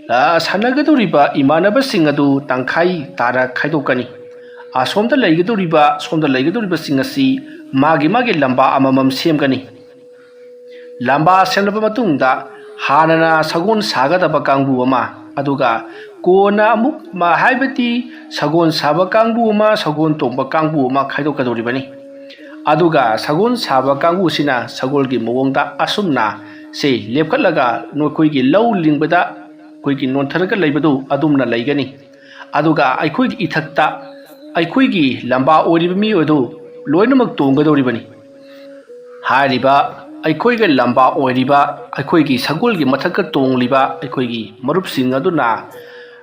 ꯑ, ꯁꯥꯟꯅꯒꯗꯧꯔꯤꯕ ꯏꯃꯥꯟꯅꯕꯁꯤꯡ ꯑꯗꯨ ꯇꯪꯈꯥꯏ ꯇꯥꯔ ꯈꯥꯏꯗꯣꯛꯀꯅꯤ꯫ ꯑꯁꯣꯝꯗ ꯂꯩꯒꯗꯧꯔꯤꯕ, ꯁꯣꯝꯗ ꯂꯩꯒꯗꯧꯔꯤꯕꯁꯤꯡ ꯑꯁꯤ ꯃꯥꯒꯤ ꯃꯥꯒꯤ ꯂꯝꯕꯥ ꯑꯃꯃꯝ ꯁꯦꯝꯒꯅꯤ꯫ ꯂꯝꯕꯥ ꯁꯦꯝꯂꯕ ꯃꯇꯨꯡꯗ ꯍꯥꯟꯅꯅ ꯁꯒꯣꯜ ꯁꯥꯒꯗꯕ ꯀꯥꯡꯕꯨ ꯑꯃ, ꯑꯗꯨꯒ ꯀꯣꯟꯅ ꯑꯃꯨꯛ ꯃ-, ꯍꯥꯏꯕꯗꯤ ꯁꯒꯣꯜ ꯁꯥꯕ ꯀꯥꯡꯕꯨ ꯑꯃ, ꯁꯒꯣꯜ ꯇꯣꯡꯕ ꯀꯥꯡꯕꯨ ꯑꯃ ꯈꯥꯏꯗꯣꯛꯀꯗꯧꯔꯤꯕꯅꯤ꯫ ꯑꯗꯨꯒ ꯁꯒꯣꯜ ꯁꯥꯕ ꯀꯥꯡꯕꯨꯁꯤꯅ ꯁꯒꯣꯜꯒꯤ ꯃꯑꯣꯡꯗ ꯑꯁꯨꯝꯅ ꯁꯦ ꯂꯦꯞꯈꯠꯂꯒ ꯅꯈꯣꯏꯒꯤ ꯂꯧ ꯂꯤꯡꯕꯗ ꯑꯩꯈꯣꯏꯒꯤ ꯅꯣꯟꯊꯔꯒ ꯂꯩꯕꯗꯨ ꯑꯗꯨꯝꯅ ꯂꯩꯒꯅꯤ꯫ ꯑꯗꯨꯒ ꯑꯩꯈꯣꯏꯒꯤ ꯏꯊꯛꯇ ꯑꯩꯈꯣꯏꯒꯤ ꯂꯝꯕꯥ ꯑꯣꯏꯔꯤꯕ ꯃꯤꯑꯣꯏ ꯑꯗꯨ ꯂꯣꯏꯅꯃꯛ ꯇꯣꯡꯒꯗꯧꯔꯤꯕꯅꯤ꯫ ꯍꯥꯏꯔꯤꯕ ꯑꯩꯈꯣꯏꯒ ꯂꯝꯕꯥ ꯑꯣꯏꯔꯤꯕ ꯑꯩꯈꯣꯏꯒꯤ ꯁꯒꯣꯜꯒꯤ ꯃꯊꯛꯇ ꯇꯣꯡꯂꯤꯕ ꯑꯩꯈꯣꯏꯒꯤ ꯃꯔꯨꯞꯁꯤꯡ ꯑꯗꯨꯅ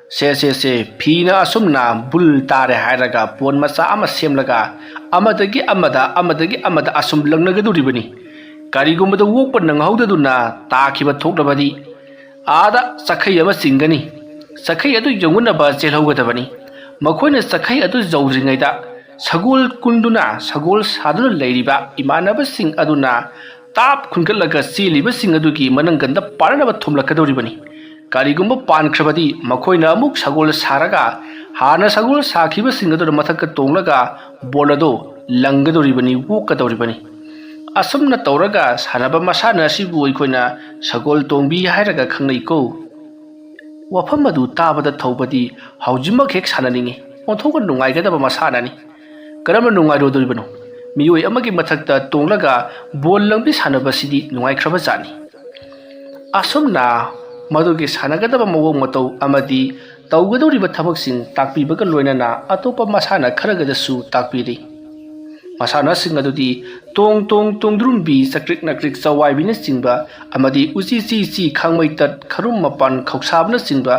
ꯁꯦ, ꯁꯦ, ꯁꯦ, ꯐꯤꯅ ꯑꯁꯨꯝꯅ ꯕꯨꯜ ꯇꯥꯔꯦ ꯍꯥꯏꯔꯒ ꯄꯣꯟ ꯃꯆꯥ ꯑꯃ ꯁꯦꯝꯂꯒ ꯑꯃꯗꯒꯤ ꯑꯃꯗ, ꯑꯃꯗꯒꯤ ꯑꯃꯗ ꯑꯁꯨꯝ ꯂꯪꯅꯒꯗꯧꯔꯤꯕꯅꯤ꯫ ꯀꯔꯤꯒꯨꯝꯕꯗ ꯑꯣꯛꯄ ꯅꯪꯍꯧꯗꯗꯨꯅ ꯇꯥꯈꯤꯕ ꯊꯣꯛꯂꯕꯗꯤ ꯑꯥꯗ ꯆꯈꯩ ꯑꯃ ꯆꯤꯡꯒꯅꯤ꯫ ꯆꯈꯩ ꯑꯗꯨ ꯌꯧꯅꯅꯕ ꯆꯦꯜꯍꯧꯒꯗꯕꯅꯤ꯫ ꯃꯈꯣꯏꯅ ꯆꯈꯩ ꯑꯗꯨ ꯌꯧꯗ꯭ꯔꯤꯉꯩꯗ ꯁꯒꯣꯜ ꯀꯨꯟꯗꯨꯅ, ꯁꯒꯣꯜ ꯁꯥꯗꯨꯅ ꯂꯩꯔꯤꯕ ꯏꯃꯥꯟꯅꯕꯁꯤꯡ ꯑꯗꯨꯅ ꯇꯥꯞ ꯈꯨꯟꯒꯠꯂꯒ ꯆꯦꯜꯂꯤꯕꯁꯤꯡ ꯑꯗꯨꯒꯤ ꯃꯅꯪꯒꯟꯗ ꯄꯥꯟꯅꯅꯕ ꯊꯣꯝꯂꯛꯀꯗꯧꯔꯤꯕꯅꯤ꯫ ꯀꯔꯤꯒꯨꯝꯕ ꯄꯥꯟꯈ꯭ꯔꯕꯗꯤ ꯃꯈꯣꯏꯅ ꯑꯃꯨꯛ ꯁꯒꯣꯜ ꯁꯥꯔꯒ ꯍꯥꯟꯅ ꯁꯒꯣꯜ ꯁꯥꯈꯤꯕꯁꯤꯡ ꯑꯗꯨꯅ ꯃꯊꯛꯇ ꯇꯣꯡꯂꯒ ꯕꯣꯜ ꯑꯗꯨ ꯂꯪꯒꯗꯧꯔꯤꯕꯅꯤ, ꯑꯣꯛꯀꯗꯧꯔꯤꯕꯅꯤ꯫ ꯑꯁꯨꯝꯅ ꯇꯧꯔꯒ ꯁꯥꯟꯅꯕ ꯃꯁꯥꯟꯅ ꯑꯁꯤꯕꯨ ꯑꯩꯈꯣꯏꯅ ꯁꯒꯣꯜ ꯇꯣꯡꯕꯤ ꯍꯥꯏꯔꯒ ꯈꯪꯅꯩꯀꯣ꯫ ꯋꯥꯐꯝ ꯑꯗꯨ ꯇꯥꯕꯗ ꯊꯧꯕꯗꯤ ꯍꯧꯖꯤꯛꯃꯛ ꯍꯦꯛ ꯁꯥꯟꯅꯅꯤꯡꯏ꯫ ꯑꯣꯟꯊꯣꯛꯅ ꯅꯨꯡꯉꯥꯏꯒꯗꯕ ꯃꯁꯥꯟꯅꯅꯤ꯫ ꯀꯔꯝꯅ ꯅꯨꯡꯉꯥꯏꯔꯣꯏꯗꯧꯔꯤꯕꯅꯣ? ꯃꯤꯑꯣꯏ ꯑꯃꯒꯤ ꯃꯊꯛꯇ ꯇꯣꯡꯂꯒ ꯕꯣꯜ ꯂꯪꯕꯤ ꯁꯥꯟꯅꯕꯁꯤꯗꯤ ꯅꯨꯡꯉꯥꯏꯈ꯭ꯔꯕ ꯖꯥꯠꯅꯤ꯫ ꯑꯁꯨꯝꯅ ꯃꯗꯨꯒꯤ ꯁꯥꯟꯅꯒꯗꯕ ꯃꯑꯣꯡ ꯃꯇꯧ ꯑꯃꯗꯤ ꯇꯧꯒꯗꯧꯔꯤꯕ ꯊꯕꯛꯁꯤꯡ ꯇꯥꯛꯄꯤꯕꯒ ꯂꯣꯏꯅꯅ ꯑꯇꯣꯞꯄ ꯃꯁꯥꯟꯅ ꯈꯔꯒꯗꯁꯨ ꯇꯥꯛꯄꯤꯔꯤ꯫ ꯃꯁꯥꯟꯅꯁꯤꯡ ꯑꯗꯨꯗꯤ ꯇꯣꯡ ꯇꯣꯡ ꯇꯣꯡꯗ꯭ꯔꯨꯝꯕꯤ, ꯆꯀ꯭ꯔꯤꯛ ꯅꯀ꯭ꯔꯤꯛ ꯆꯋꯥꯏꯕꯤꯅꯆꯤꯡꯕ ꯑꯃꯗꯤ ꯎꯆꯤ ꯆꯤ ꯆꯤ, ꯈꯥꯡꯃꯩꯇꯠ, ꯈꯔꯨꯝ ꯃꯄꯥꯟ, ꯈꯧꯁꯥꯕꯅꯆꯤꯡꯕ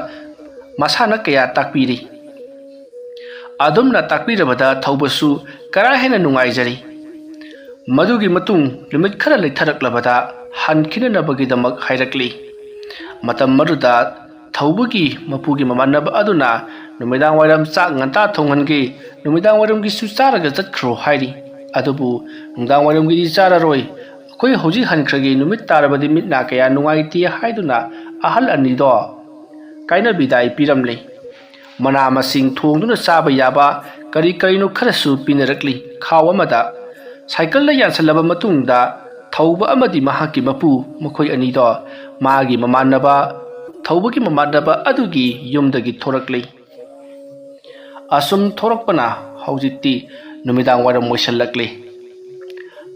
ꯃꯁꯥꯟꯅ ꯀꯌꯥ ꯇꯥꯛꯄꯤꯔꯤ꯫ ꯑꯗꯨꯝꯅ ꯇꯥꯛꯄꯤꯔꯕꯗ ꯊꯧꯕꯁꯨ ꯀꯔꯥ ꯍꯦꯟꯅ ꯅꯨꯡꯉꯥꯏꯖꯔꯤ꯫ ꯃꯗꯨꯒꯤ ꯃꯇꯨꯡ ꯅꯨꯃꯤꯠ ꯈꯔ ꯂꯩꯊꯔꯛꯂꯕꯗ ꯍꯟꯈꯤꯅꯅꯕꯒꯤꯗꯃꯛ ꯍꯥꯏꯔꯛꯂꯤ꯫ ꯃꯇꯝ ꯑꯗꯨꯗ ꯊꯧꯕꯒꯤ ꯃꯄꯨꯒꯤ ꯃꯃꯥꯟꯅꯕ ꯑꯗꯨꯅ ꯅꯨꯃꯤꯗꯥꯡ ꯋꯥꯏꯔꯝ ꯆꯥꯛ ꯉꯟꯇꯥ ꯊꯣꯡꯍꯟꯒꯦ, ꯅꯨꯃꯤꯗꯥꯡ ꯋꯥꯏꯔꯝꯒꯤꯁꯨ ꯆꯥꯔꯒ ꯆꯠꯈ꯭ꯔꯣ ꯍꯥꯏꯔꯤ꯫ ꯑꯗꯨꯕꯨ ꯅꯨꯡꯗꯥꯡ ꯋꯥꯏꯔꯝꯒꯤꯗꯤ ꯆꯥꯔꯔꯣꯏ, ꯑꯩꯈꯣꯏ ꯍꯧꯖꯤꯛ ꯍꯟꯈ꯭ꯔꯒꯦ, ꯅꯨꯃꯤꯠ ꯇꯥꯔꯕꯗꯤ ꯃꯤꯠ ꯅꯥ ꯀꯌꯥ ꯅꯨꯡꯉꯥꯏꯇꯦ ꯍꯥꯏꯗꯨꯅ ꯑꯍꯜ ꯑꯅꯤꯗꯣ ꯀꯥꯏꯅ ꯕꯤꯗꯥꯏ ꯄꯤꯔꯝꯂꯦ꯫ ꯃꯅꯥ ꯃꯁꯤꯡ ꯊꯣꯡꯗꯨꯅ ꯆꯥꯕ ꯌꯥꯕ ꯀꯔꯤ ꯀꯔꯤꯅꯣ ꯈꯔꯁꯨ ꯄꯤꯅꯔꯛꯂꯤ꯫ ꯈꯥꯎ ꯑꯃꯗ ꯁꯥꯏꯀꯜꯗ ꯌꯥꯟꯁꯤꯜꯂꯕ ꯃꯇꯨꯡꯗ ꯊꯧꯕ ꯑꯃꯗꯤ ꯃꯍꯥꯛꯀꯤ ꯃꯄꯨ, ꯃꯈꯣꯏ ꯑꯅꯤꯗꯣ ꯃꯥꯒꯤ ꯃꯃꯥꯟꯅꯕ, ꯊꯧꯕꯒꯤ ꯃꯃꯥꯟꯅꯕ ꯑꯗꯨꯒꯤ ꯌꯨꯝꯗꯒꯤ ꯊꯣꯔꯛꯂꯤ꯫ ꯑꯁꯨꯝ ꯊꯣꯔꯛꯄꯅ ꯍꯧꯖꯤꯛꯇꯤ ꯅꯨꯃꯤꯗꯥꯡ ꯋꯥꯏꯔꯝ ꯑꯣꯏꯁꯜꯂꯛꯂꯤ꯫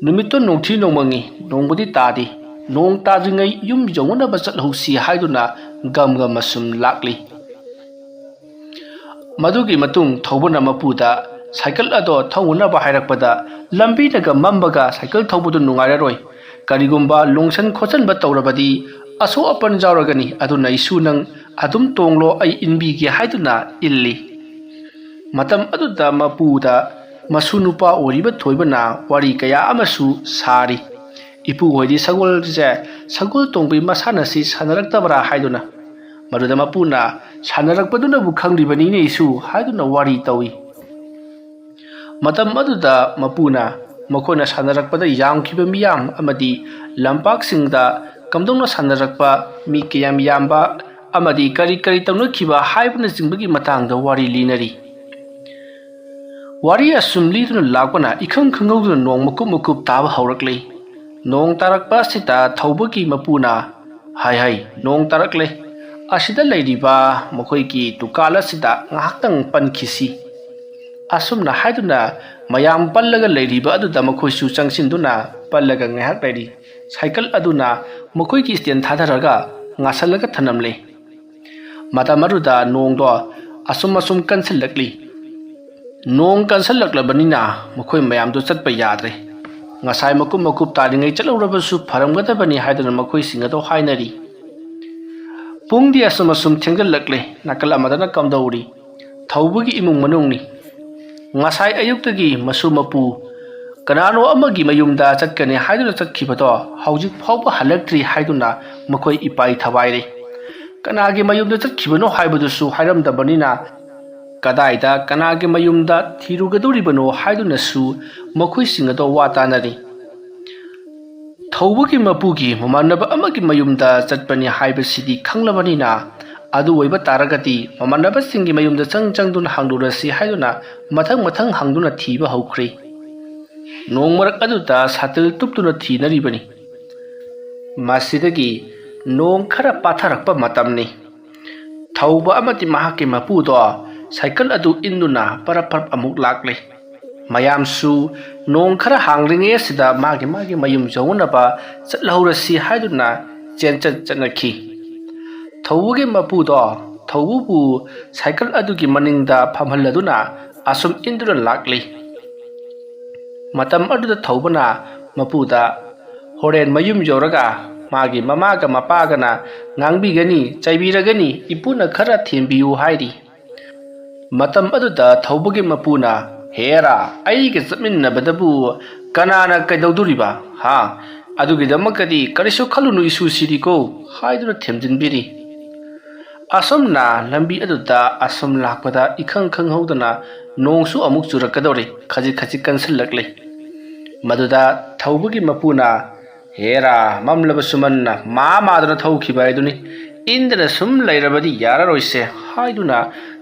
ꯅꯨꯃꯤꯠꯇꯨ ꯅꯣꯡꯊꯤ ꯅꯣꯡꯃꯪꯉꯤ, ꯅꯣꯡꯕꯨꯗꯤ ꯇꯥꯗꯦ꯫ ꯅꯣꯡ ꯇꯥꯗ꯭ꯔꯤꯉꯩ ꯌꯨꯝ ꯌꯧꯅꯅꯕ ꯆꯠꯍꯧꯁꯤ ꯍꯥꯏꯗꯨꯅ ꯒꯝ ꯒꯝ ꯑꯁꯨꯝ ꯂꯥꯛꯂꯤ꯫ ꯃꯗꯨꯒꯤ ꯃꯇꯨꯡ ꯊꯧꯕꯅ ꯃꯄꯨꯗ ꯁꯥꯏꯀꯜ ꯑꯗꯣ ꯊꯧꯅꯅꯕ ꯍꯥꯏꯔꯛꯄꯗ, ꯂꯝꯕꯤꯅꯒ ꯃꯝꯕꯒ ꯁꯥꯏꯀꯜ ꯊꯧꯕꯗꯨ ꯅꯨꯡꯉꯥꯏꯔꯔꯣꯏ, ꯀꯔꯤꯒꯨꯝꯕ ꯂꯣꯡꯁꯟ ꯈꯣꯠꯆꯟꯕ ꯇꯧꯔꯕꯗꯤ ꯑꯁꯣꯛ ꯑꯄꯟ ꯌꯥꯎꯔꯒꯅꯤ, ꯑꯗꯨꯅ ꯏꯁꯨ ꯅꯪ ꯑꯗꯨꯝ ꯇꯣꯡꯂꯣ, ꯑꯩ ꯏꯟꯕꯤꯒꯦ ꯍꯥꯏꯗꯨꯅ ꯏꯜꯂꯤ꯫ ꯃꯇꯝ ꯑꯗꯨꯗ ꯃꯄꯨꯗ ꯃꯁꯨ ꯅꯨꯄꯥ ꯑꯣꯏꯔꯤꯕ ꯊꯣꯏꯕꯅ ꯋꯥꯔꯤ ꯀꯌꯥ ꯑꯃꯁꯨ ꯁꯥꯔꯤ꯫ ꯏꯄꯨ ꯍꯣꯏꯗꯤ ꯁꯒꯣꯜꯁꯦ, ꯁꯒꯣꯜ ꯇꯣꯡꯕꯒꯤ ꯃꯁꯥꯟꯅꯁꯤ ꯁꯥꯟꯅꯔꯛꯇꯕ꯭ꯔꯥ ꯍꯥꯏꯗꯨꯅ꯫ ꯃꯗꯨꯗ ꯃꯄꯨꯅ, "ꯁꯥꯟꯅꯔꯛꯄꯗꯨꯅꯕꯨ ꯈꯪꯂꯤꯕꯅꯤꯅꯦ ꯏꯁꯨ" ꯍꯥꯏꯗꯨꯅ ꯋꯥꯔꯤ ꯇꯧꯏ꯫ ꯃꯇꯝ ꯑꯗꯨꯗ ꯃꯄꯨꯅ ꯃꯈꯣꯏꯅ ꯁꯥꯟꯅꯔꯛꯄꯗ ꯌꯥꯝꯈꯤꯕ ꯃꯤꯌꯥꯝ ꯑꯃꯗꯤ ꯂꯝꯄꯥꯛꯁꯤꯡꯗ ꯀꯝꯗꯧꯅ ꯁꯥꯟꯅꯔꯛꯄ, ꯃꯤ ꯀꯌꯥꯝ ꯌꯥꯝꯕ ꯑꯃꯗꯤ ꯀꯔꯤ ꯀꯔꯤ ꯇꯧꯅꯈꯤꯕ ꯍꯥꯏꯕꯅꯆꯤꯡꯕꯒꯤ ꯃꯇꯥꯡꯗ ꯋꯥꯔꯤ ꯂꯤꯅꯔꯤ꯫ ꯋꯥꯔꯤ ꯑꯁꯨꯝ ꯂꯤꯗꯨꯅ ꯂꯥꯛꯄꯅ ꯏꯈꯪ ꯈꯪꯍꯧꯗꯅ ꯅꯣꯡ ꯃꯀꯨꯞ ꯃꯀꯨꯞ ꯇꯥꯕ ꯍꯧꯔꯛꯂꯤ꯫ ꯅꯣꯡ ꯇꯥꯔꯛꯄ ꯑꯁꯤꯗ ꯊꯧꯕꯒꯤ ꯃꯄꯨꯅ, "ꯍꯥꯏ ꯍꯥꯏ, ꯅꯣꯡ ꯇꯥꯔꯛꯂꯦ꯫ ꯑꯁꯤꯗ ꯂꯩꯔꯤꯕ ꯃꯈꯣꯏꯒꯤ ꯗꯨꯀꯥꯟ ꯑꯁꯤꯗ ꯉꯥꯏꯍꯥꯛꯇꯪ ꯄꯟꯈꯤꯁꯤ"꯫ ꯑꯁꯨꯝꯅ ꯍꯥꯏꯗꯨꯅ ꯃꯌꯥꯝ ꯄꯜꯂꯒ ꯂꯩꯔꯤꯕ ꯑꯗꯨꯗ ꯃꯈꯣꯏꯁꯨ ꯆꯪꯁꯤꯟꯗꯨꯅ ꯄꯜꯂꯒ ꯉꯥꯏꯍꯥꯛ ꯂꯩꯔꯤ꯫ ꯁꯥꯏꯀꯜ ꯑꯗꯨꯅ ꯃꯈꯣꯏꯒꯤ ꯁ꯭ꯇꯦꯟ ꯊꯥꯗꯔꯒ ꯉꯥꯁꯜꯂꯒ ꯊꯅꯝꯂꯦ꯫ ꯃꯇꯝ ꯑꯗꯨꯗ ꯅꯣꯡꯗꯣ ꯑꯁꯨꯝ ꯑꯁꯨꯝ ꯀꯟꯁꯤꯜꯂꯛꯂꯤ꯫ ꯅꯣꯡ ꯀꯟꯁꯤꯜꯂꯛꯂꯕꯅꯤꯅ ꯃꯈꯣꯏ ꯃꯌꯥꯝꯗꯨ ꯆꯠꯄ ꯌꯥꯗ꯭ꯔꯦ꯫ ꯉꯁꯥꯏ ꯃꯀꯨꯞ ꯃꯀꯨꯞ ꯇꯥꯔꯤꯉꯩ ꯆꯠꯍꯧꯔꯕꯁꯨ ꯐꯔꯝꯒꯗꯕꯅꯤ ꯍꯥꯏꯗꯨꯅ ꯃꯈꯣꯏꯁꯤꯡ ꯑꯗꯨ ꯍꯥꯏꯅꯔꯤ꯫ ꯄꯨꯡꯗꯤ ꯑꯁꯨꯝ ꯑꯁꯨꯝ ꯊꯦꯡꯖꯤꯜꯂꯛꯂꯦ꯫ ꯅꯥꯀꯜ ꯑꯃꯗꯅ ꯀꯝꯗꯧꯔꯤ? ꯊꯧꯕꯒꯤ ꯏꯃꯨꯡ ꯃꯅꯨꯡꯅꯤ꯫ ꯉꯁꯥꯏ ꯑꯌꯨꯛꯇꯒꯤ ꯃꯁꯨ ꯃꯄꯨ ꯀꯅꯥꯅꯣ ꯑꯃꯒꯤ ꯃꯌꯨꯝꯗ ꯆꯠꯀꯅꯤ ꯍꯥꯏꯗꯨꯅ ꯆꯠꯈꯤꯕꯗꯣ ꯍꯧꯖꯤꯛ ꯐꯥꯎꯕ ꯍꯜꯂꯛꯇ꯭ꯔꯤ ꯍꯥꯏꯗꯨꯅ ꯃꯈꯣꯏ ꯏꯄꯥꯏ ꯊꯕꯥꯏꯔꯤ꯫ ꯀꯅꯥꯒꯤ ꯃꯌꯨꯝꯗ ꯆꯠꯈꯤꯕꯅꯣ ꯍꯥꯏꯕꯗꯨꯁꯨ ꯍꯥꯏꯔꯝꯗꯕꯅꯤꯅ, ꯀꯗꯥꯏꯗ ꯀꯅꯥꯒꯤ ꯃꯌꯨꯝꯗ ꯊꯤꯔꯨꯒꯗꯧꯔꯤꯕꯅꯣ ꯍꯥꯏꯗꯨꯅꯁꯨ ꯃꯈꯣꯏꯁꯤꯡ ꯑꯗꯣ ꯋꯥ ꯇꯥꯅꯔꯤ꯫ ꯊꯧꯕꯒꯤ ꯃꯄꯨꯒꯤ ꯃꯃꯥꯟꯅꯕ ꯑꯃꯒꯤ ꯃꯌꯨꯝꯗ ꯆꯠꯄꯅꯤ ꯍꯥꯏꯕꯁꯤꯗꯤ ꯈꯪꯂꯕꯅꯤꯅ, ꯑꯗꯨ ꯑꯣꯏꯕ ꯇꯥꯔꯒꯗꯤ ꯃꯃꯥꯟꯅꯕꯁꯤꯡꯒꯤ ꯃꯌꯨꯝꯗ ꯆꯪ ꯆꯪꯗꯨꯅ ꯍꯪꯂꯨꯔꯁꯤ ꯍꯥꯏꯗꯨꯅ ꯃꯊꯪ ꯃꯊꯪ ꯍꯪꯗꯨꯅ ꯊꯤꯕ ꯍꯧꯈ꯭ꯔꯦ꯫ ꯅꯣꯡ ꯃꯔꯛ ꯑꯗꯨꯗ ꯁꯥꯇꯤꯜ ꯇꯨꯞꯇꯨꯅ ꯊꯤꯅꯔꯤꯕꯅꯤ꯫ ꯃꯁꯤꯗꯒꯤ ꯅꯣꯡ ꯈꯔ ꯄꯥꯊꯔꯛꯄ ꯃꯇꯝꯅꯤ꯫ ꯊꯧꯕ ꯑꯃꯗꯤ ꯃꯍꯥꯛꯀꯤ ꯃꯄꯨꯗꯣ ꯁꯥꯏꯀꯜ ꯑꯗꯨ ꯏꯟꯗꯨꯅ ꯄꯔꯞ ꯄꯔꯞ ꯑꯃꯨꯛ ꯂꯥꯛꯂꯦ꯫ ꯃꯌꯥꯝꯁꯨ ꯅꯣꯡ ꯈꯔ ꯍꯥꯡꯂꯤꯉꯩ ꯑꯁꯤꯗ ꯃꯥꯒꯤ ꯃꯥꯒꯤ ꯃꯌꯨꯝ ꯌꯧꯅꯅꯕ ꯆꯠꯍꯧꯔꯁꯤ ꯍꯥꯏꯗꯨꯅ ꯆꯦꯟꯆꯠ ꯆꯠꯅꯈꯤ꯫ ꯊꯧꯕꯒꯤ ꯃꯄꯨꯗꯣ ꯊꯧꯕꯕꯨ ꯁꯥꯏꯀꯜ ꯑꯗꯨꯒꯤ ꯃꯅꯤꯡꯗ ꯐꯝꯍꯜꯂꯗꯨꯅ ꯑꯁꯨꯝ ꯏꯟꯗꯨꯅ ꯂꯥꯛꯂꯤ꯫ ꯃꯇꯝ ꯑꯗꯨꯗ ꯊꯧꯕꯅ ꯃꯄꯨꯗ, "ꯍꯣꯔꯦꯟ ꯃꯌꯨꯝ ꯌꯧꯔꯒ ꯃꯥꯒꯤ ꯃꯃꯥꯒ ꯃꯄꯥꯒꯅ ꯉꯥꯡꯕꯤꯒꯅꯤ, ꯆꯩꯕꯤꯔꯒꯅꯤ, ꯏꯄꯨꯅ ꯈꯔ ꯊꯦꯝꯕꯤꯌꯨ" ꯍꯥꯏꯔꯤ꯫ ꯃꯇꯝ ꯑꯗꯨꯗ ꯊꯧꯕꯒꯤ ꯃꯄꯨꯅ, "ꯍꯦꯔꯥ, ꯑꯩꯒ ꯆꯠꯃꯤꯟꯅꯕꯗꯕꯨ ꯀꯅꯥꯅ ꯀꯩꯗꯧꯗꯣꯔꯤꯕ? ꯍꯥ? ꯑꯗꯨꯒꯤꯗꯃꯛꯇꯗꯤ ꯀꯔꯤꯁꯨ ꯈꯜꯂꯨꯅꯨ, ꯏꯁꯨꯁꯤꯗꯤꯀꯣ" ꯍꯥꯏꯗꯨꯅ ꯊꯦꯝꯖꯤꯟꯕꯤꯔꯤ꯫ ꯑꯁꯨꯝꯅ ꯂꯝꯕꯤ ꯑꯗꯨꯗ ꯑꯁꯨꯝ ꯂꯥꯛꯄꯗ ꯏꯈꯪ ꯈꯪꯍꯧꯗꯅ ꯅꯣꯡꯁꯨ ꯑꯃꯨꯛ ꯆꯨꯔꯛꯀꯗꯧꯔꯤ, ꯈꯖꯤꯛ ꯈꯖꯤꯛ ꯀꯟꯁꯤꯜꯂꯛꯂꯤ꯫ ꯃꯗꯨꯗ ꯊꯧꯕꯒꯤ ꯃꯄꯨꯅ, "ꯍꯦꯔꯥ, ꯃꯝꯂꯕꯁꯨ ꯃꯟꯅ ꯃꯥ ꯃꯥꯗꯨꯅ ꯊꯧꯈꯤꯕ ꯍꯥꯏꯗꯨꯅꯤ꯫ ꯏꯟꯗꯅ ꯁꯨꯝ ꯂꯩꯔꯕꯗꯤ ꯌꯥꯔꯔꯣꯏꯁꯦ" ꯍꯥꯏꯗꯨꯅ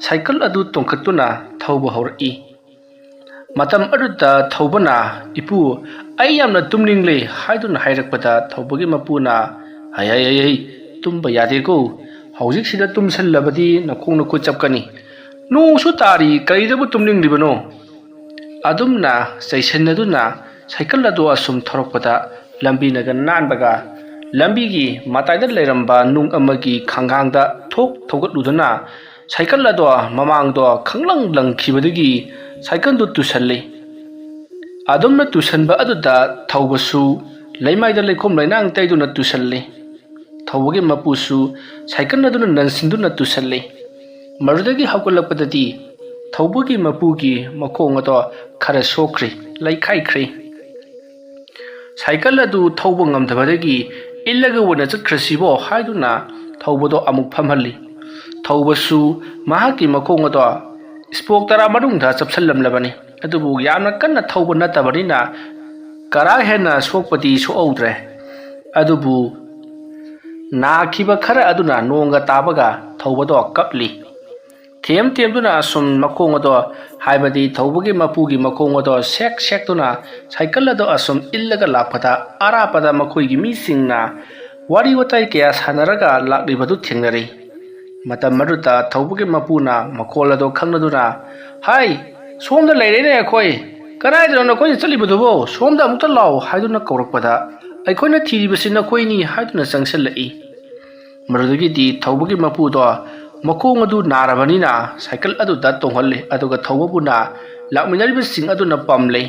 ꯁꯥꯏꯀꯜ ꯑꯗꯨ ꯇꯣꯡꯈꯠꯇꯨꯅ ꯊꯧꯕ ꯍꯧꯔꯛꯏ꯫ ꯃꯇꯝ ꯑꯗꯨꯗ ꯊꯧꯕꯅ, "ꯏꯄꯨ, ꯑꯩ ꯌꯥꯝꯅ ꯇꯨꯝꯅꯤꯡꯂꯦ" ꯍꯥꯏꯗꯨꯅ ꯍꯥꯏꯔꯛꯄꯗ ꯊꯧꯕꯒꯤ ꯃꯄꯨꯅ, "ꯍꯩ, ꯍꯩ, ꯍꯩ, ꯍꯩ, ꯇꯨꯝꯕ ꯌꯥꯗꯦꯀꯣ꯫ ꯍꯧꯖꯤꯛꯁꯤꯗ ꯇꯨꯝꯁꯜꯂꯕꯗꯤ ꯅꯈꯣꯡ ꯅꯈꯨꯠ ꯆꯞꯀꯅꯤ꯫ ꯅꯣꯡꯁꯨ ꯇꯥꯔꯤ, ꯀꯔꯤꯗꯕꯨ ꯇꯨꯝꯅꯤꯡꯂꯤꯕꯅꯣ?" ꯑꯗꯨꯝꯅ ꯆꯩꯁꯤꯟꯅꯗꯨꯅ ꯁꯥꯏꯀꯜ ꯑꯗꯨ ꯑꯁꯨꯝ ꯊꯧꯔꯛꯄꯗ ꯂꯝꯕꯤꯅꯒ ꯅꯥꯟꯕꯒ ꯂꯝꯕꯤꯒꯤ ꯃꯇꯥꯏꯗ ꯂꯩꯔꯝꯕ ꯅꯨꯡ ꯑꯃꯒꯤ ꯈꯥꯡꯒꯥꯡꯗ ꯊꯣꯛ ꯊꯧꯒꯠꯂꯨꯗꯨꯅ ꯁꯥꯏꯀꯜ ꯑꯗꯣ ꯃꯃꯥꯡꯗꯣ ꯈꯪꯂꯪ ꯂꯪꯈꯤꯕꯗꯒꯤ ꯁꯥꯏꯀꯜꯗꯨ ꯇꯨꯁꯜꯂꯤ꯫ ꯑꯗꯨꯝꯅ ꯇꯨꯁꯟꯕ ꯑꯗꯨꯗ ꯊꯧꯕꯁꯨ ꯂꯩꯃꯥꯏꯗ ꯂꯩꯈꯣꯝ ꯂꯩꯅꯥꯡ ꯇꯩꯗꯨꯅ ꯇꯨꯁꯜꯂꯤ꯫ ꯊꯧꯕꯒꯤ ꯃꯄꯨꯁꯨ ꯁꯥꯏꯀꯜ ꯑꯗꯨꯅ ꯅꯟꯁꯤꯟꯗꯨꯅ ꯇꯨꯁꯜꯂꯤ꯫ ꯃꯗꯨꯗꯒꯤ ꯍꯧꯒꯠꯂꯛꯄꯗꯗꯤ ꯊꯧꯕꯒꯤ ꯃꯄꯨꯒꯤ ꯃꯈꯣꯡ ꯑꯗꯣ ꯈꯔ ꯁꯣꯛꯈ꯭ꯔꯤ, ꯂꯩꯈꯥꯏꯈ꯭ꯔꯤ꯫ ꯁꯥꯏꯀꯜ ꯑꯗꯨ ꯊꯧꯕ ꯉꯝꯗꯕꯗꯒꯤ ꯏꯜꯂꯒ ꯑꯣꯏꯅ ꯆꯠꯈ꯭ꯔꯁꯤꯕꯣ ꯍꯥꯏꯗꯨꯅ ꯊꯧꯕꯗꯣ ꯑꯃꯨꯛ ꯐꯝꯍꯜꯂꯤ꯫ ꯊꯧꯕꯁꯨ ꯃꯍꯥꯛꯀꯤ ꯃꯈꯣꯡ ꯑꯗꯣ ꯁ꯭ꯄꯣꯛ ꯇꯔꯥ ꯃꯅꯨꯡꯗ ꯆꯞꯁꯤꯜꯂꯝꯂꯕꯅꯤ꯫ ꯑꯗꯨꯕꯨ ꯌꯥꯝꯅ ꯀꯟꯅ ꯊꯧꯕ ꯅꯠꯇꯕꯅꯤꯅ ꯀꯔꯥ ꯍꯦꯟꯅ ꯁꯣꯛꯄꯗꯤ ꯁꯣꯛꯍꯧꯗ꯭ꯔꯦ꯫ ꯑꯗꯨꯕꯨ ꯅꯥꯈꯤꯕ ꯈꯔ ꯑꯗꯨꯅ ꯅꯣꯡꯒ ꯇꯥꯕꯒ ꯊꯧꯕꯗꯣ ꯀꯞꯂꯤ꯫ ꯊꯦꯝ ꯊꯦꯝꯗꯨꯅ ꯑꯁꯨꯝ ꯃꯈꯣꯡ ꯑꯗꯣ, ꯍꯥꯏꯕꯗꯤ ꯊꯧꯕꯒꯤ ꯃꯄꯨꯒꯤ ꯃꯈꯣꯡ ꯑꯗꯣ ꯁꯦꯛ ꯁꯦꯛꯇꯨꯅ ꯁꯥꯏꯀꯜ ꯑꯗꯣ ꯑꯁꯨꯝ ꯏꯜꯂꯒ ꯂꯥꯛꯄꯗ, ꯑꯔꯥꯞꯄꯗ ꯃꯈꯣꯏꯒꯤ ꯃꯤꯁꯤꯡꯅ ꯋꯥꯔꯤ ꯋꯥꯇꯥꯏ ꯀꯌꯥ ꯁꯥꯟꯅꯔꯒ ꯂꯥꯛꯂꯤꯕꯗꯨ ꯊꯦꯡꯅꯔꯤ꯫ ꯃꯇꯝ ꯑꯗꯨꯗ ꯊꯧꯕꯒꯤ ꯃꯄꯨꯅ ꯃꯈꯣꯜ ꯑꯗꯣ ꯈꯪꯅꯗꯨꯅ, "ꯍꯥꯏ, ꯁꯣꯝꯗ ꯂꯩꯔꯦꯅꯦ ꯑꯩꯈꯣꯏ꯫ ꯀꯗꯥꯏꯗꯅꯣ ꯅꯈꯣꯏꯅ ꯆꯠꯂꯤꯕꯗꯨꯕꯣ? ꯁꯣꯝꯗ ꯑꯃꯨꯛꯇ ꯂꯥꯛꯑꯣ" ꯍꯥꯏꯗꯨꯅ ꯀꯧꯔꯛꯄꯗ, "ꯑꯩꯈꯣꯏꯅ ꯊꯤꯔꯤꯕꯁꯤ ꯅꯈꯣꯏꯅꯤ" ꯍꯥꯏꯗꯨꯅ ꯆꯪꯁꯤꯜꯂꯛꯏ꯫ ꯃꯗꯨꯗꯒꯤꯗꯤ ꯊꯧꯕꯒꯤ ꯃꯄꯨꯗꯣ ꯃꯈꯣꯡ ꯑꯗꯨ ꯅꯥꯔꯕꯅꯤꯅ ꯁꯥꯏꯀꯜ ꯑꯗꯨꯗ ꯇꯣꯡꯍꯜꯂꯤ, ꯑꯗꯨꯒ ꯊꯧꯕꯕꯨꯅ ꯂꯥꯛꯃꯤꯟꯅꯔꯤꯕꯁꯤꯡ ꯑꯗꯨꯅ ꯄꯝꯂꯦ꯫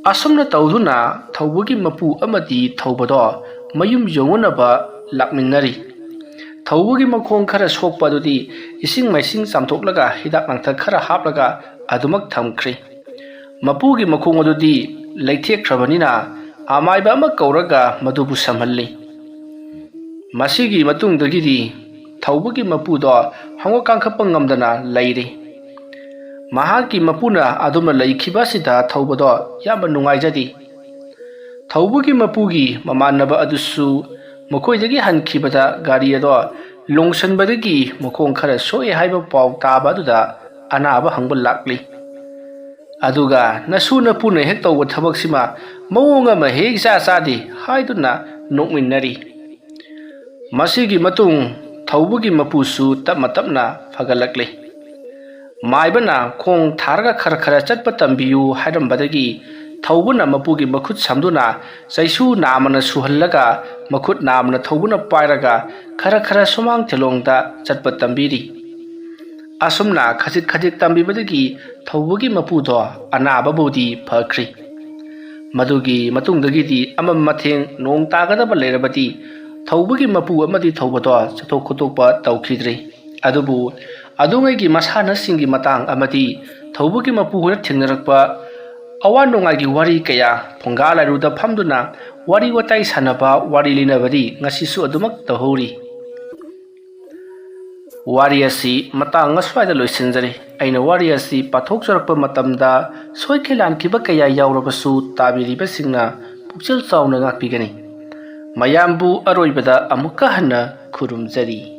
ꯑꯁꯨꯝꯅ ꯇꯧꯗꯨꯅ ꯊꯧꯕꯒꯤ ꯃꯄꯨ ꯑꯃꯗꯤ ꯊꯧꯕꯗꯣ ꯃꯌꯨꯝ ꯌꯧꯅꯅꯕ ꯂꯥꯛꯃꯤꯟꯅꯔꯤ꯫ ꯊꯧꯕꯒꯤ ꯃꯈꯣꯡ ꯈꯔ ꯁꯣꯛꯄ ꯑꯗꯨꯗꯤ ꯏꯁꯤꯡ ꯃꯥꯏꯁꯤꯡ ꯆꯥꯝꯊꯣꯛꯂꯒ ꯍꯤꯗꯥꯛ ꯂꯥꯡꯊꯛ ꯈꯔ ꯍꯥꯞꯂꯒ ꯑꯗꯨꯃꯛ ꯊꯝꯈ꯭ꯔꯦ꯫ ꯃꯄꯨꯒꯤ ꯃꯈꯣꯡ ꯑꯗꯨꯗꯤ ꯂꯩꯊꯦꯛꯈ꯭ꯔꯕꯅꯤꯅ ꯑꯃꯥꯏꯕ ꯑꯃ ꯀꯧꯔꯒ ꯃꯗꯨꯕꯨ ꯁꯝꯍꯜꯂꯤ꯫ ꯃꯁꯤꯒꯤ ꯃꯇꯨꯡꯗꯒꯤꯗꯤ ꯊꯧꯕꯒꯤ ꯃꯄꯨꯗꯣ ꯍꯧꯒꯠ ꯀꯥꯡꯈꯠꯄ ꯉꯝꯗꯅ ꯂꯩꯔꯤ꯫ ꯃꯍꯥꯛꯀꯤ ꯃꯄꯨꯅ ꯑꯗꯨꯝꯅ ꯂꯩꯈꯤꯕ ꯑꯁꯤꯗ ꯊꯧꯕꯗꯣ ꯌꯥꯝꯅ ꯅꯨꯡꯉꯥꯏꯖꯗꯦ꯫ ꯊꯧꯕꯒꯤ ꯃꯄꯨꯒꯤ ꯃꯃꯥꯟꯅꯕ ꯑꯗꯨꯁꯨ ꯃꯈꯣꯏꯗꯒꯤ ꯍꯟꯈꯤꯕꯗ ꯒꯥꯔꯤ ꯑꯗꯣ ꯂꯣꯡꯁꯟꯕꯗꯒꯤ ꯃꯈꯣꯡ ꯈꯔ ꯁꯣꯛꯑꯦ ꯍꯥꯏꯕ ꯄꯥꯎ ꯇꯥꯕ ꯑꯗꯨꯗ ꯑꯅꯥꯕ ꯍꯪꯕ ꯂꯥꯛꯂꯤ꯫ ꯑꯗꯨꯒ ꯅꯁꯨ ꯅꯄꯨꯅ ꯍꯦꯛ ꯇꯧꯕ ꯊꯕꯛꯁꯤꯃ ꯃꯑꯣꯡ ꯑꯃ ꯍꯦꯛ ꯏꯆꯥ ꯆꯥꯗꯦ ꯍꯥꯏꯗꯨꯅ ꯅꯣꯛꯃꯤꯟꯅꯔꯤ꯫ ꯃꯁꯤꯒꯤ ꯃꯇꯨꯡ ꯊꯧꯕꯒꯤ ꯃꯄꯨꯁꯨ ꯇꯞꯅ ꯇꯞꯅ ꯐꯒꯠꯂꯛꯂꯤ꯫ ꯃꯥꯏꯕꯅ ꯈꯣꯡ ꯊꯥꯔꯒ ꯈꯔ ꯈꯔ ꯆꯠꯄ ꯇꯝꯕꯤꯌꯨ ꯍꯥꯏꯔꯝꯕꯗꯒꯤ ꯊꯧꯕꯅ ꯃꯄꯨꯒꯤ ꯃꯈꯨꯠ ꯁꯝꯗꯨꯅ ꯆꯩꯁꯨ ꯅꯥꯝꯃꯅ ꯁꯨꯍꯜꯂꯒ ꯃꯈꯨꯠ ꯅꯥꯝꯃꯅ ꯊꯧꯕꯅ ꯄꯥꯏꯔꯒ ꯈꯔ ꯈꯔ ꯁꯨꯃꯥꯡ ꯊꯦꯂꯣꯡꯗ ꯆꯠꯄ ꯇꯝꯕꯤꯔꯤ꯫ ꯑꯁꯨꯝꯅ ꯈꯖꯤꯛ ꯈꯖꯤꯛ ꯇꯝꯕꯤꯕꯗꯒꯤ ꯊꯧꯕꯒꯤ ꯃꯄꯨꯗꯣ ꯑꯅꯥꯕꯕꯨꯗꯤ ꯐꯈ꯭ꯔꯤ꯫ ꯃꯗꯨꯒꯤ ꯃꯇꯨꯡꯗꯒꯤꯗꯤ ꯑꯃꯝ ꯑꯊꯦꯡ ꯅꯣꯡ ꯇꯥꯒꯗꯕ ꯂꯩꯔꯕꯗꯤ ꯊꯧꯕꯒꯤ ꯃꯄꯨ ꯑꯃꯗꯤ ꯊꯧꯕꯗꯣ ꯆꯠꯊꯣꯛ ꯈꯣꯠꯇꯣꯛꯄ ꯇꯧꯈꯤꯗ꯭ꯔꯤ꯫ ꯑꯗꯨꯕꯨ ꯑꯗꯨꯉꯩꯒꯤ ꯃꯁꯥꯟꯅꯁꯤꯡꯒꯤ ꯃꯇꯥꯡ ꯑꯃꯗꯤ ꯊꯧꯕꯒꯤ ꯃꯄꯨ ꯍꯣꯏꯅ ꯊꯦꯡꯅꯔꯛꯄ ꯑꯋꯥ ꯅꯨꯡꯉꯥꯏꯒꯤ ꯋꯥꯔꯤ ꯀꯌꯥ, ꯐꯨꯡꯒꯥ ꯂꯥꯏꯔꯨꯗ ꯐꯝꯗꯨꯅ ꯋꯥꯔꯤ ꯋꯥꯇꯥꯏ ꯁꯥꯟꯅꯕ, ꯋꯥꯔꯤ ꯂꯤꯅꯕꯗꯤ ꯉꯁꯤꯁꯨ ꯑꯗꯨꯃꯛ ꯇꯧꯍꯧꯔꯤ꯫ ꯋꯥꯔꯤ ꯑꯁꯤ ꯃꯇꯥꯡ ꯑꯁ꯭ꯋꯥꯏꯗ ꯂꯣꯏꯁꯤꯟꯖꯔꯦ꯫ ꯑꯩꯅ ꯋꯥꯔꯤ ꯑꯁꯤ ꯄꯥꯊꯣꯛꯆꯔꯛꯄ ꯃꯇꯝꯗ ꯁꯣꯏꯈꯤ ꯂꯥꯟꯈꯤꯕ ꯀꯌꯥ ꯌꯥꯎꯔꯕꯁꯨ ꯇꯥꯕꯤꯔꯤꯕꯁꯤꯡꯅ ꯄꯨꯛꯆꯦꯜ ꯆꯥꯎꯅ ꯉꯥꯛꯄꯤꯒꯅꯤ꯫ ꯃꯌꯥꯝꯕꯨ ꯑꯔꯣꯏꯕꯗ ꯑꯃꯨꯛꯀ ꯍꯟꯅ ꯈꯨꯔꯨꯝꯖꯔꯤ꯫